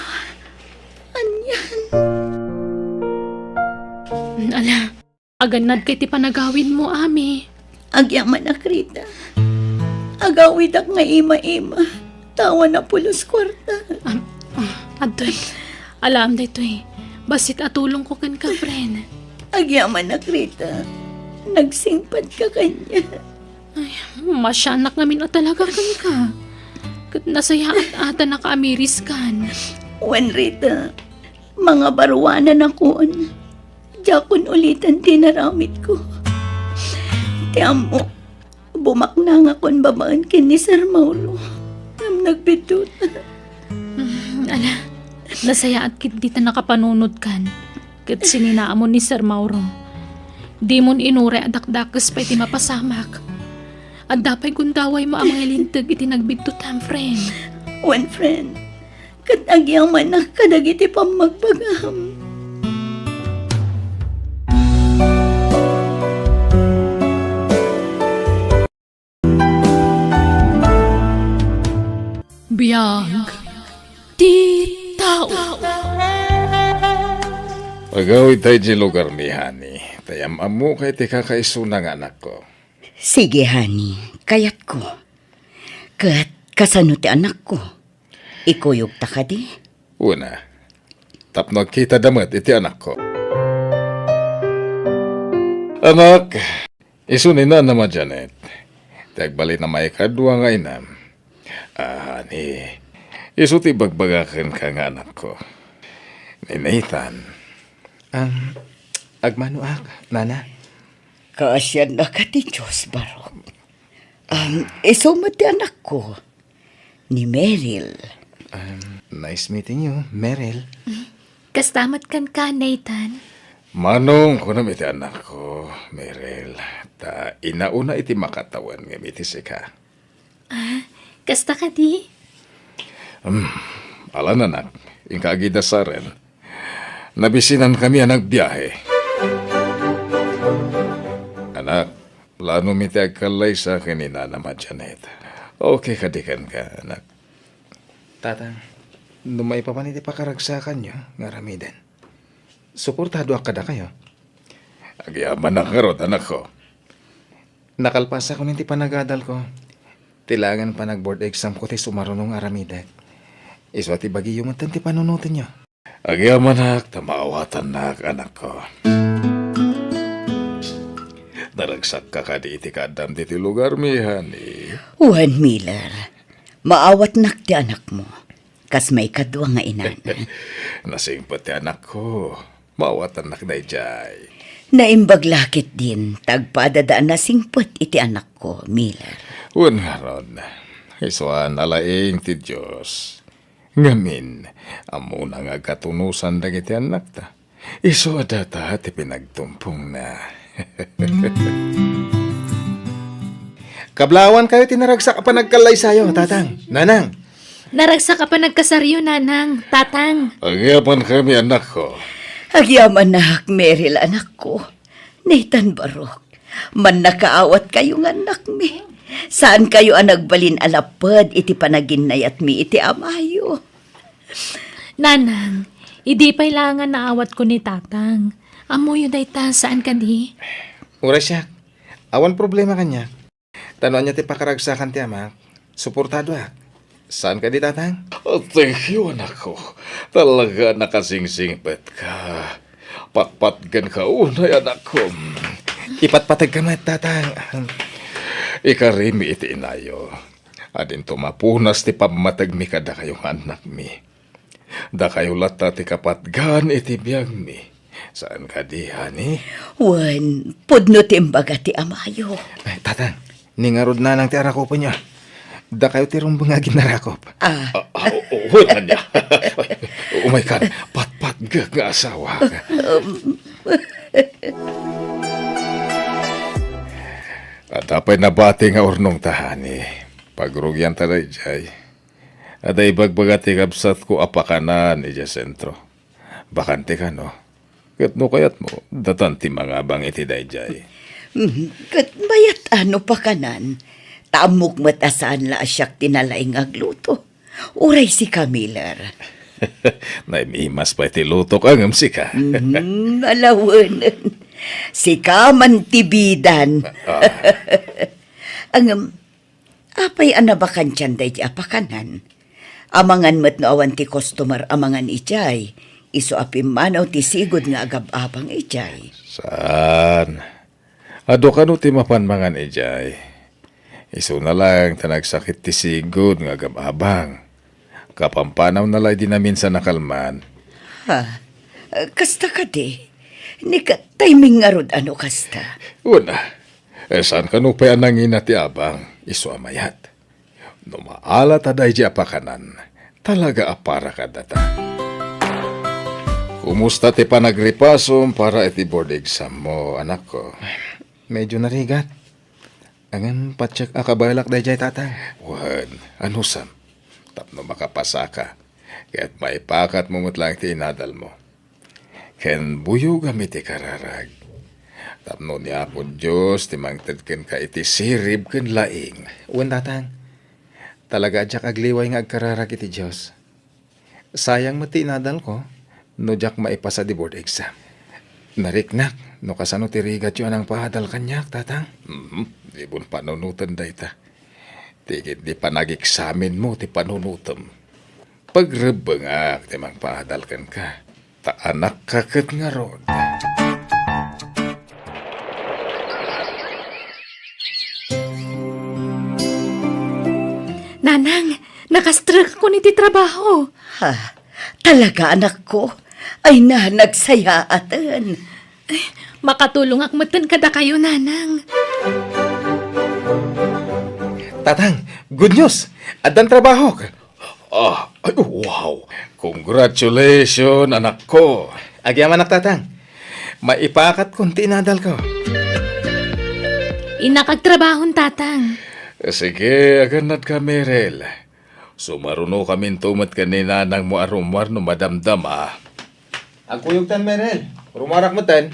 anian? Ala, agannadka iti panagawidmo, Ami. Agyamanak, Rita. Agawidak nga ima-ima. Ta awan a pulos kuarta. Am, ah, adtoy. Alaem daytoy. Bassit a tulongko kenka, friend. Agyamanak, Rita. Nagsingpatka kaniak. Ay, masianak ngamin a talaga kenka. Ket nasayaat a ta nakaamiriskan. Wen, Rita, mangabaruanakon. Diakon uliten ti inaramidko. Ti ammok, bumaknangakon babaen ken ni Sir Mauro. Ngem nagbiddut. Mm, ala, nasayaat ketdi ta nakapanunotkan. Ket sininaamon ni Sir Mauro. Dimon inuray a dakdakes pay ti mapasamak. Adda pay gundawaymo a mangilinteg iti nagbiddutam, friend. Wen, friend. Ket agyamanak kadagiti pammagbagam. Biag ti tao. Agawidta idiay lugarmi, honey. Ta am-ammok iti kakaisuna nga anakko. Sige, honey. Kayatko. Ket kasano ti anakko? Ikuyogta kadi? Una, tapno agkitada met iti anakko. Anak, isu ni Nanam a Janet, ti agbalin a maikadua nga inam. Ah, ni, isu ti ibagbaga kenka nga anakko. Ni Nathan. Um, agmanoak, Nana. Kaasiannaka ti Dios, Barok. Um, isu met ti anakko, ni Meryl. Um, nice meeting you, Meryl. Kasta met kenka, Nathan. Manong, kunam iti anakko, Meryl. Ta inauna iti makatawen ngem iti sika. Ah, kasta kadi? Hmm, alan, anak, inka agidasaren. Nabisinankami a nagbiahe. Anak, planomi ti agkallaysa ken ni Nanam a Janet. Okay kadi kenka, anak? Tatang, no maipapan iti pakaragsakanyo nga aramiden, suportadoak kadakayo. Agyamanak ngarud, anakko. Nakalpasakon iti panagadalko. Ti laengen panag-board examko ti sumaruno nga aramidek. Isu a ti bagiyo metten ti panunotenyo. Agyamanak ta maawatannak, anakko. Naragsakka kadi iti kaaddam ditoy lugarmi, honey? Wen, Miller, maawatnak ti anakmo. Kas maikadua nga inana. Nasingpet ti anakko. Maawatannak daydiay. Naimbag la ketdin, ta agpadada a nasingpet iti anakko, Miller. Wen ngarud, isu a nalaing ti Dios. Ngamin, ammona nga agkatunosan dagiti annakta. Isu a data ti pinagtumpongna. Kablawankayo ti naragsak a panagkallaysayo, Tatang, Nanang. Naragsak a panagkasaryo, Nanang, Tatang. Agyamankami, anakko. Agyamanak, Meryl, anakko. Nathan, Barok, mannakaawatkayo nga annakmi. Saankayo a nagbalin a lapped iti panaginnayatmi iti amayo. Nanang, idi pay laeng a naawatko ni Tatang. Ammoyo dayta, saan kadi? Uray siak. Awan problema kaniak. Ta no ania ti pakaragsakan ti amak, suportadoak. Saan kadi, Tatang? Oh, thank you, anakko. Talaga a nakasingsingpetka. Patpatgenka unay, anakko. Ipatpategka met, Tatang. Ikarimi iti inayo. Adinto mapunas ti pammategmi kadakayo nga annakmi. Dakayo latta ti kapatgan iti biagmi. Saan kadi, honey? Wen, pudno ti imbaga ti amayo. Ay, Tatang, ni ngarud, Nanang, ti arakupenyo. Dakayo ti rumbeng a aginarakop. Ah. Ah, ah, o-, o-, wen, ania? Umaykan, patpatgek nga asawa. Um. Adda pay nabati nga urnongta, honey. Pagrugianta daydiay. Adda ibagbaga ti kabsatko a pakanan idiay sentro. Bakante kano? Ket no kayatmo, datan ti mangabang iti daydiay. Mm, ket mayat a no pakanan. Ta ammok met a saan la a siak ti nalaing nga agluto. Uray sika, Miller. Naimimas pay ti lutok ngem sika. Mhm, alawenen. Sika man ti bidan. Ah. Ngem, apay a nabakantian daydi a pakanan? Amangan met no awan ti customer a mangan idiay, isu a pimmanaw ti sigud nga agab-abang idiay. Saan? Adu kano ti mapan mangan idiay? Isuna laeng ta nagsakit ti sigud nga agab-abang. Kapampanawna la idi naminsan a kalman. Ha? Kasta kadi? Ni ket timing ngarud a no kasta? Wen, eh, saan kano pay a nangina ti abang, isu a mayat? No maalat a daydi a pakanan, talaga a para kadata. Kumusta ti panagripasom para iti board exam mo, anakko? Medyo narigat. Ngem patiek a kabaelak daydiay, Tatang. Wen, anusam? Tapno makapasaka, ket maipakatmo met laeng ti inadalmo. Ken buyogam iti kararag. Tapno ni Apo Dios ti mangted kenka iti sirib ken laing. Wen, Tatang. Talaga a diak agliway nga agkararag iti Dios. Sayang met ti inadalko no diak maipasa ti board exam. Nariknak no kasano ti rigatyo a nangpaadal kaniak, Tatang. Mhm. Dimo panunoten dayta. Ti ketdi panagexamenmo ti panunotem. Pagrebbengak ti mangpaadal kenka, ta anakka ket ngarud. Nanang, nakastrekakon iti trabaho. Ha? Talaga, anakko? Ay na, nagsayaaten. Makatulongak metten kadakayo, Nanang. Tatang, good news! Addan trabahok! Ah, ay, wow! Congratulations, anakko! Agyamanak, Tatang. Maipakatkon ti inadalko. Innak agtrabahon, Tatang. Sige, agannadka, Merel. Sumarunokaminto met ken ni nanangmo a rummuar no madamdama. Agkuyogtan, Merel. Rummuarak metten.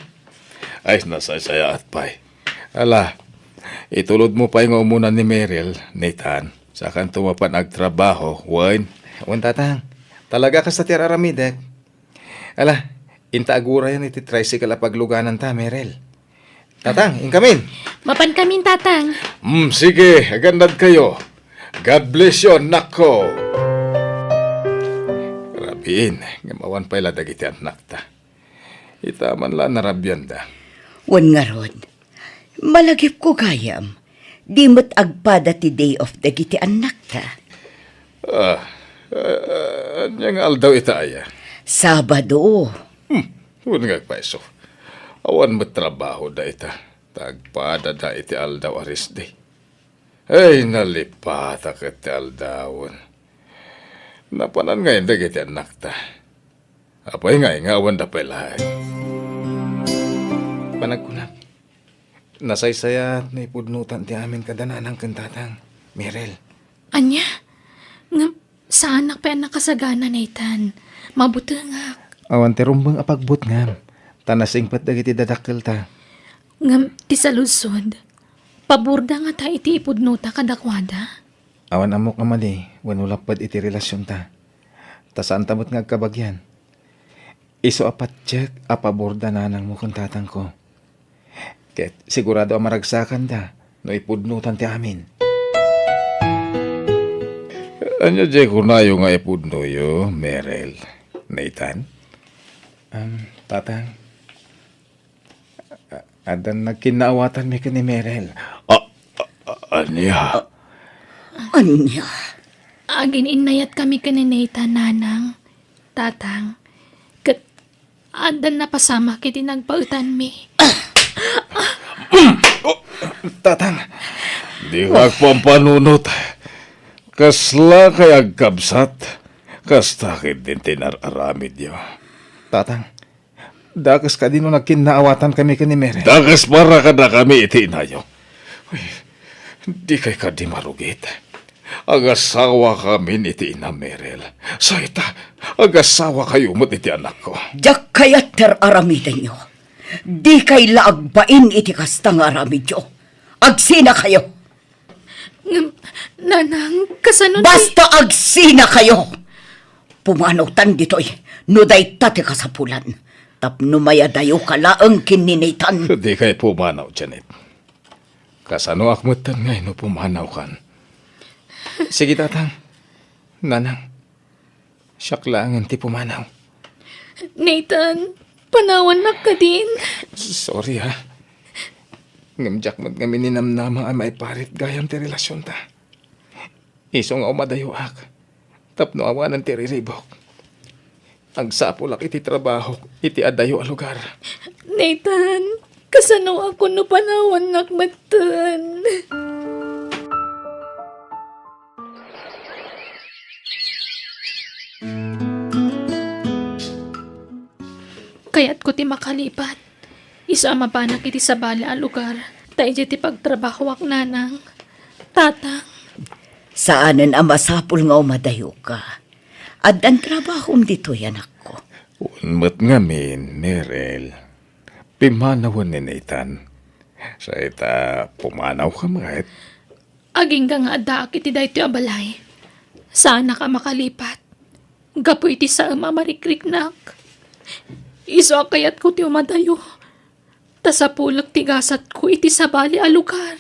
Ay, nasaysayaat pay. Ala, itulodmo pay nga umuna ni Merel, Nathan. Sakanto mapan agtrabaho, wen? Wen, Tatang. Talaga kasta ti ar-aramidek. Ala, inta agurayan iti tricycle a paglugananta, Merel. Tatang, inkamin. Mapankamin, Tatang. Mm, sige, agannadkayo. God bless you, annakko. Rabiin, ngem awan pay la dagiti annakta. Ita man la narabianda. Wen ngarud, malagipko gayam, di met agpada ti day off dagiti annakta. Ah, ah, ania nga aldaw ita aya? Sabado. Hmm, wen nga agpayso. Awan met trabaho da ita. Ta agpadada iti aldaw a rest day. Ay, nalipatak iti aldawen. Napanan ngay dagiti annakta. Apay ngay nga awan da pay laeng? Panagkunak, nasaysayaat no ipudnotan ti amin kada nanang ken tatang, Merel. Ania? Ngem, saanak pay a nakasagana, Nathan. Mabutengak. Awan ti rumbeng a pagbutngam, ta nasingpet dagiti dadakkelta. Ngem, ti saludsod, paborda ngata iti ipudnota kadakuada? Awan ammok a madi wenno lapped iti relasionta. Ta saanta met nga agkabagian. Isu a patiek a pabor da nanangmo ken tatangko. Ket sigurado a maragsakanda no ipudnotan ti amin. Ania diay kunayo nga ipudnoyo, Merel? Nathan? Um, Tatang, a-, addan nagkinnaawatanmi ken ni Merel. A-, a-, a-, ania? Ania? Agin-innayatkami ken ni Nathan, Nanang, Tatang, ket addan napasamak iti nagbaetanmi. Oh, Tatang. Dika agpampanunot. Kasla kay agkabsat. Kasta ketdin ti inar-aramidyo. Tatang, dakes kadi no nagkinnaawatankami ken ni Merel? Dakes para kadakami iti inayo. Uy, dikay kadi marugit. Agasawakamin iti inam, Merel. Sa ita, agasawakayo met iti anakko. Diak kayat ti ar-aramidenyo. Dikay la agbain iti kasta nga aramidyo. Agsinakayo. Ngem, Nanang, kasano ti— Basta agsinakayo! Pumanawtan ditoy, no dayta ti kasapulan. Tapno mayadayoka laeng ken ni Nathan. Dikay pumanaw, Janet. Kasanoak metten ngay no pumanawkan? Sige, Tatang. Nanang, siak laengen ti pumanaw. Nathan, panawannak kadin? Sorry, ha. Ngem diak met ngamin ninamnama a maiparit gayam ti relasionta. Isu nga umadayoak tapno awanen ti riribuk. Agsapulak iti trabahok iti adayo a lugar. Nathan, kasanoakon no panawannak metten? Kayatko ti makalipat. Isu a mapanak iti sabali a lugar, ta idiay ti pagtrabahoak, Nanang. Tatang. Saanen a masapul nga umadayoka. Addan trabahom ditoy, anakko. Wen met ngamin, Merel. Pimanawen ni Nathan. Sa ita, pumanawka met. Agingga nga addaak iti daytoy a balay. Saanak a makalipat. Gapu iti saem a marikriknak. Isu a kayatko ti umadayo. Ta sapulek ti gasatko iti sabali a lugar.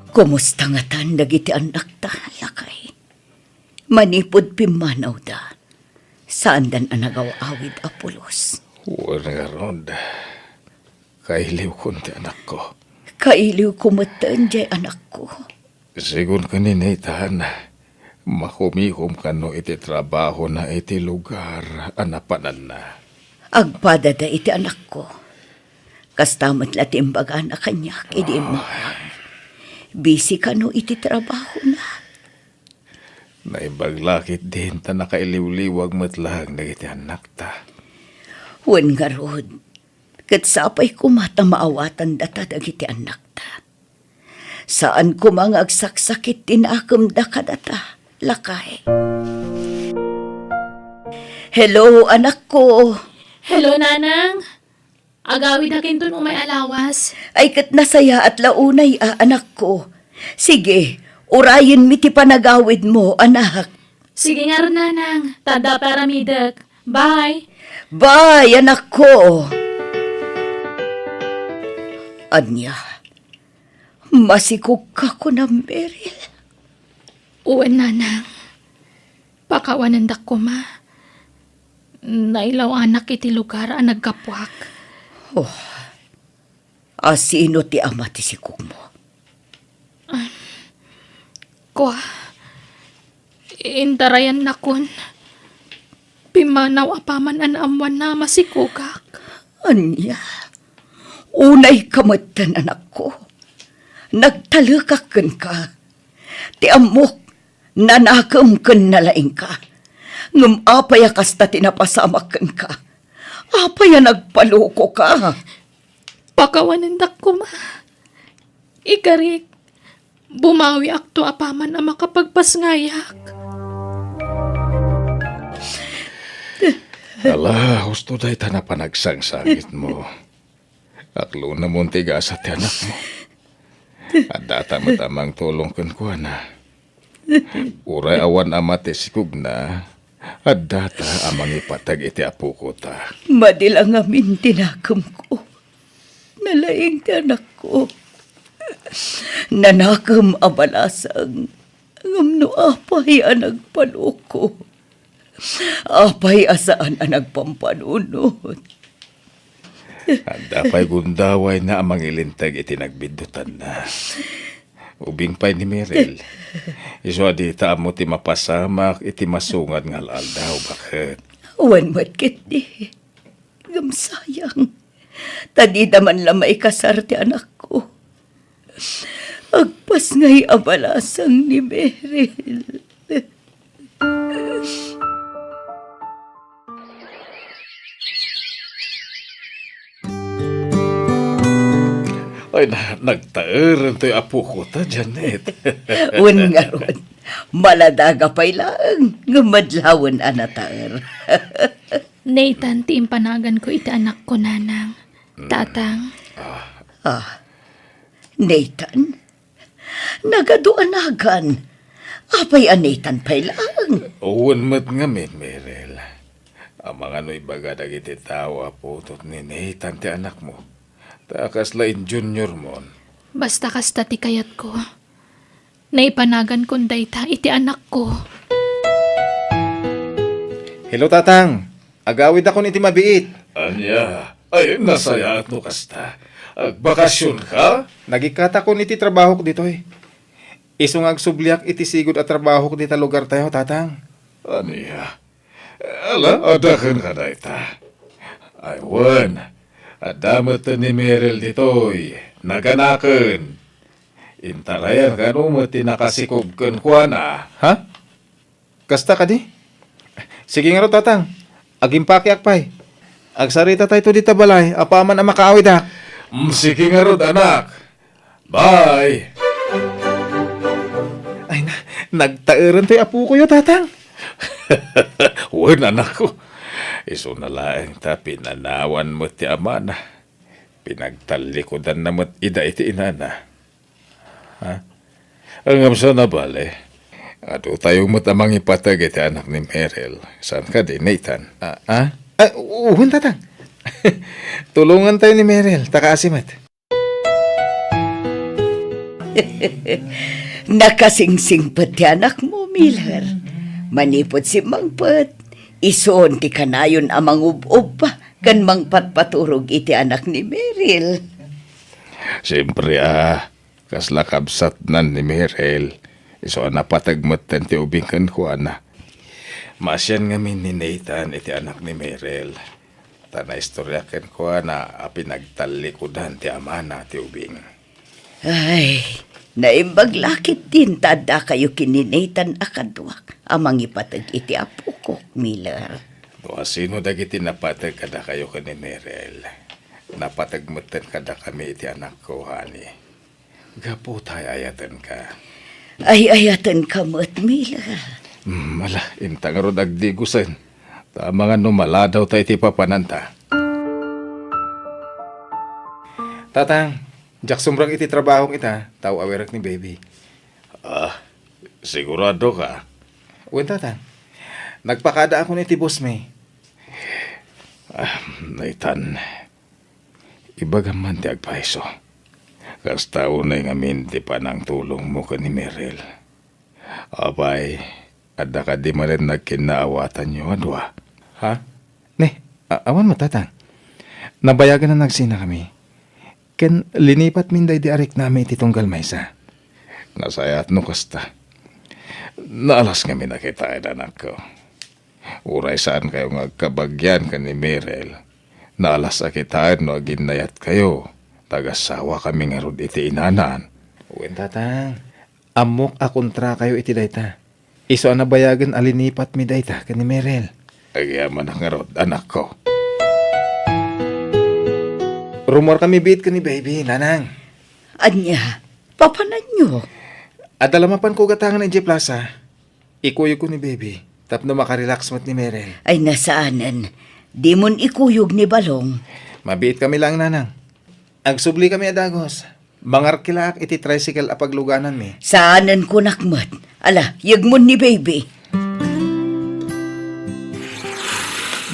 Kumusta ngatan dagiti annakta, lakay? Manipud pimmanawda, saandan a nagaw-awid a pulos. Wen ngarud, kailiwkon ti anakko. Kailiwko metten diay anakko. Sigun ken ni Nathan, makumikom kano iti trabahona iti lugar a napananna. Agpadada iti anakko. Kasta met la ti imbagana kaniak idi immawag. Busy kano iti trabahona. Naimbag la ketdin ta nakailiwliwag met laeng dagiti annakta. Wen ngarud, ket sapay koma ta maawatandata dagiti annakta. Saan koma nga agsaksakit ti nakemda kadata, lakay. Hello, anakko. Hello, Nanang. Agawidakinton umay a lawas. Ay, ket nasayaat la unay a, anakko. Sige, urayenmi ti panagawidmo, anak. Sige ngarud, Nanang. Ta adda pay aramidek. Bye. Bye, anakko. Ania, masikogka kunam, Meryl? Wen, Nanang. Pakawanendak koma. Nailaw-anak iti lugar a naggapuak. Oh. A sino ti ama ti sikogmo? Ah, kua, intarayannakon. Pimmanaw apaman a naammoanna a masikogak. Ania? Unayka metten, anakko. Nagtalekak kenka. Ti ammok, nanakem ken nalaingka. Ngem apay a kasta ti napasamak kenka? Apay a nagpalokoka? Pakawanendak koma. Ikarik, bumawiakto apaman a makapagpasngayak. Ala, husto dayta a panagsangsangitmo. Aklonamon ti gasat ti anakmo. Addata met a mangtulong kenkuana. Uray awan ama ti sikogna, addata a mangipateg iti apokota. Madi la ngamin ti nakemko. Nalaing ti anakko. Nanakem a balasang. Ngem no apay a nagpaloko? Apay a saan a nagpampanunot? Adda pay gundawayna a mangilinteg iti nagbiddutanna. Ubing pay ni Meryl. Isu a dita ammo ti mapasamak iti masungad nga al-aldaw, baket. Wen met ketdi. Ngem sayang. Ta dida man la maikasar ti anakko. Agpasngay a balasang ni Meryl. Ay, na, nagtaerentoy apokota, Janet. Wen ngarud, maladaga pay laeng, ngem madlawen a nataer. Nathan ti impanaganko iti anakko, Nanang. Mm. Tatang. Ah. Ah. Nathan? Nagadu a nagan. Apay a Nathan pay laeng? Wen met ngamin, Meryl. Amangan no ibaga dagiti tao a putot ni Nathan ti anakmo. Ta kasla in-juniormon. Basta kasta ti kayatko. Naipanagankon dayta iti anakko. Hello, Tatang. Agawidakon iti mabiit. Ania? Ay, nasayaat no kasta. Agbakasionka? Nagikkatakon iti trabahok ditoy. Isu nga agsubliak iti sigud a trabahok dita lugartayo, Tatang. Ania? Ala, adda kenka dayta. Ay, wen, adda met ni Meryl ditoy, naganaken. Intarayan kano met ti nakasikog kenkuana. Ha? Kasta kadi? Sige ngarud, Tatang. Agimpakeak pay. Agsaritatayto dita balay, apaman a makaawidak. Mm, sige ngarud, anak. Bye. Ay na, nagtaerentoy apokoyo, Tatang. Wen, anakko. Isuna laeng ta pinanawan met ti amana. Pinagtallikudanna met ida iti inana. Ha? Ngem saan a bale, adutayo met a mangipateg iti anak ni Meryl. Saan kadi, Nathan? Ah, ah? Ah, wen, Tatang. Tulongantayo ni Meryl, ta kaasi met. Nakasingsingpet ti anakmo, Miller. Manipud simmangpet, isun ti kanayon a mangub-ubba ken mangpatpaturog iti anak ni Meryl. Siempre a, kasla kabsatnan ni Meryl, isu a napateg metten ti ubing kenkuana. Maasian ngamin ni Nathan iti anak ni Meryl, ta naistorya kenkuana a pinagtallikudan ti amana ti ubing. Ay, naimbag la ketdin ta addakayo ken ni Nathan a kaduak a mangipateg iti apokok, Miller. No asino dagiti napateg kadakayo ken ni Meryl, napateg metten kadakami iti anakko, honey. Gapu ta ay-ayatenka. Ay-ayatenka met, Miller. Hmm, ala, inta ngarud agdigusen. Ta amangan no maladawta iti papananta. Tatang, diak sumreng iti trabahok ita, ta aw-awirek ni baby. Ah, sigurado ka? Wen, Tatang. Nagpakadaakon iti boss mi. Ah, Nathan, ibagam man ti agpayso. Kasta unay ngamin ti panangtulongmo ken ni Meryl. Apay, adda kadi manen nagkinnaawatanyo a dua? Ha? Ne, a-, awan met, Tatang. Nabayagen a nagsinakami. Ken linipatmin daydi a riknami iti tunggal maysa. Nasayaat no kasta. Naalas ngamin a kitaen, anakko. Uray saankayo nga agkabagian ken ni Meryl, naalas a kitaen no aginnayatkayo. Nagasawa kami ngarud iti inanan. Wen, Tatang. Ammok a kontrakayo iti dayta. Isu a nabayagen a linipatmi dayta ken ni Meryl. Agyamanak ngarud, anakko. Rumuarkami biit ken ni baby, Nanang. Ania, papananyo? Adda la mapanko gatangen idiay plaza. Ikuyogko ni baby tapno makarelax met ni Meryl. Ay, saanen. Dimon ikuyog ni Balong. Mabiitkami laeng, Nanang. Agsublikami a dagus. Mangarkilaak iti tricycle a paglugananmi. Saanen, kunak met. Ala, yegmon ni baby.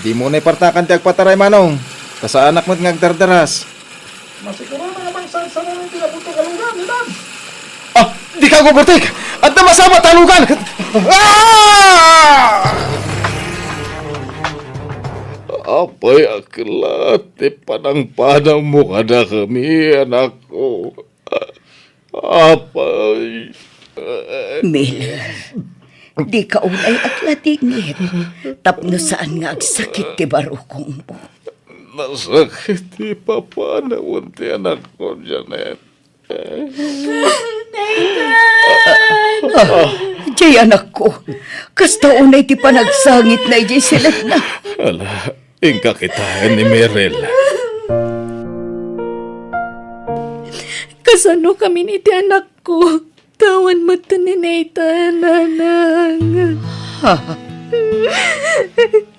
Dimo unay partakan ti agpataray, Manong. Ta saanak met nga agdardaras. Masigurado nga mangsansarang ti naputok a lugan, Inan. Ah, dika agbuburtek! Adda masama ta lugan! Ah! Apay a klat ti panangpanawmo kadakami, anakko. Apay. Miller, dika unay agladingit tapno saan nga agsakit ti barukongmo. Nasakit ti papanawon ti anakko, Janet. Nathan! Ah, jay anakko, kasta unay ti panagsangitna idiay siletna. Ala, inka kitaen ni Meryl. Kasano kami iti anakko? Tawan met ni Nathan, Nanang. Ha?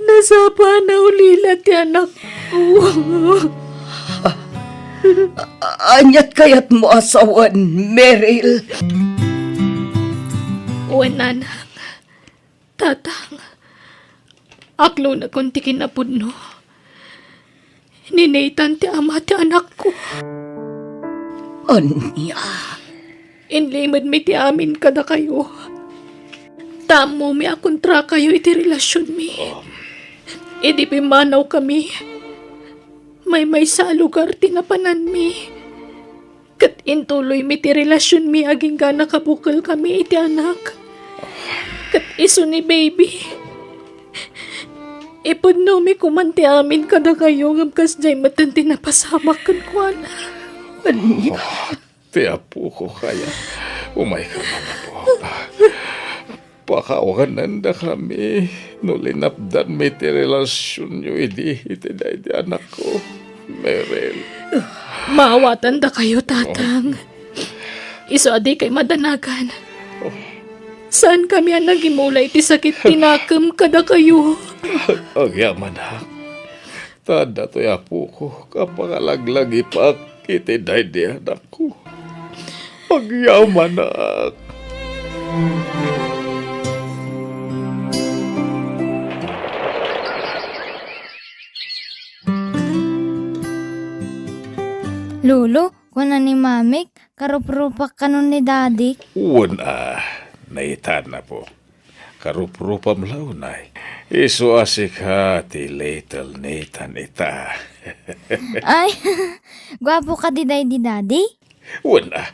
Nasapa a naulila ti anakko. Aniat kayatmo a sawen, Meryl? Wen, Nanang. Tatang, aklonakon ti kinapudno. Ni Nathan ti ama ti anakko. Ania? Inlimedmi ti amin kadakayo. Ta ammomi a kontrakayo iti relasionmi. Idi pimmanawkami, maymaysa a lugar ti napananmi. Ket intuloymi ti relasionmi agingga nakabukelkami iti anak. Ket isu ni baby. Ipudnomi koman ti amin kadakayo ngem kasdiay metten ti napasamak kenkuana. Ania? Oh, ti apoko, kaya. Umayka man, apo. Pakawanendakami no linapdanmi ti relasionyo idi iti daydi anakko, Meryl. Maawatandakayo, Tatang. Isu a dikay madanagan. Saankami a nagimula iti sakit ti nakem kadakayo. Agyamanak. Ta adda toy apoko a pangalaglagipak iti daydi anakko. Agyamanak. Lolo, Kuna ni Mamik, karuprupak kanon ni Dadik. Wen a, naitan, Apo. Karuprupam la unay. Isu a sika ti little Nathan ita. Ay, guapo kadi daydi, Daddy? Wen a,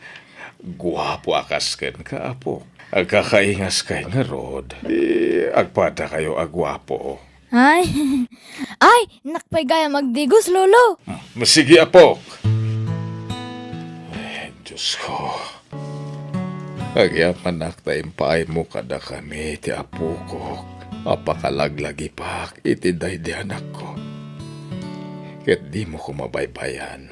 guapo a kas kenka, Apo. Agkakaingaskay ngarud, di agpadakayo a guapo. Ay, ay, innak pay gayam agdigos, Lolo. Hmm, sige, Apok. Ay, Diyos ko. Agyamannak ta impaaymo kadakami ti apokok a pakalaglagipak iti daydi anakko. Ket dimo koma baybay-an.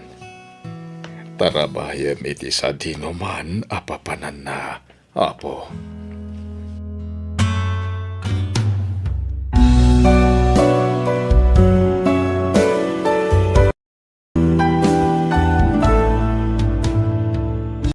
Tarabayem iti sadinoman a papananna, Apo.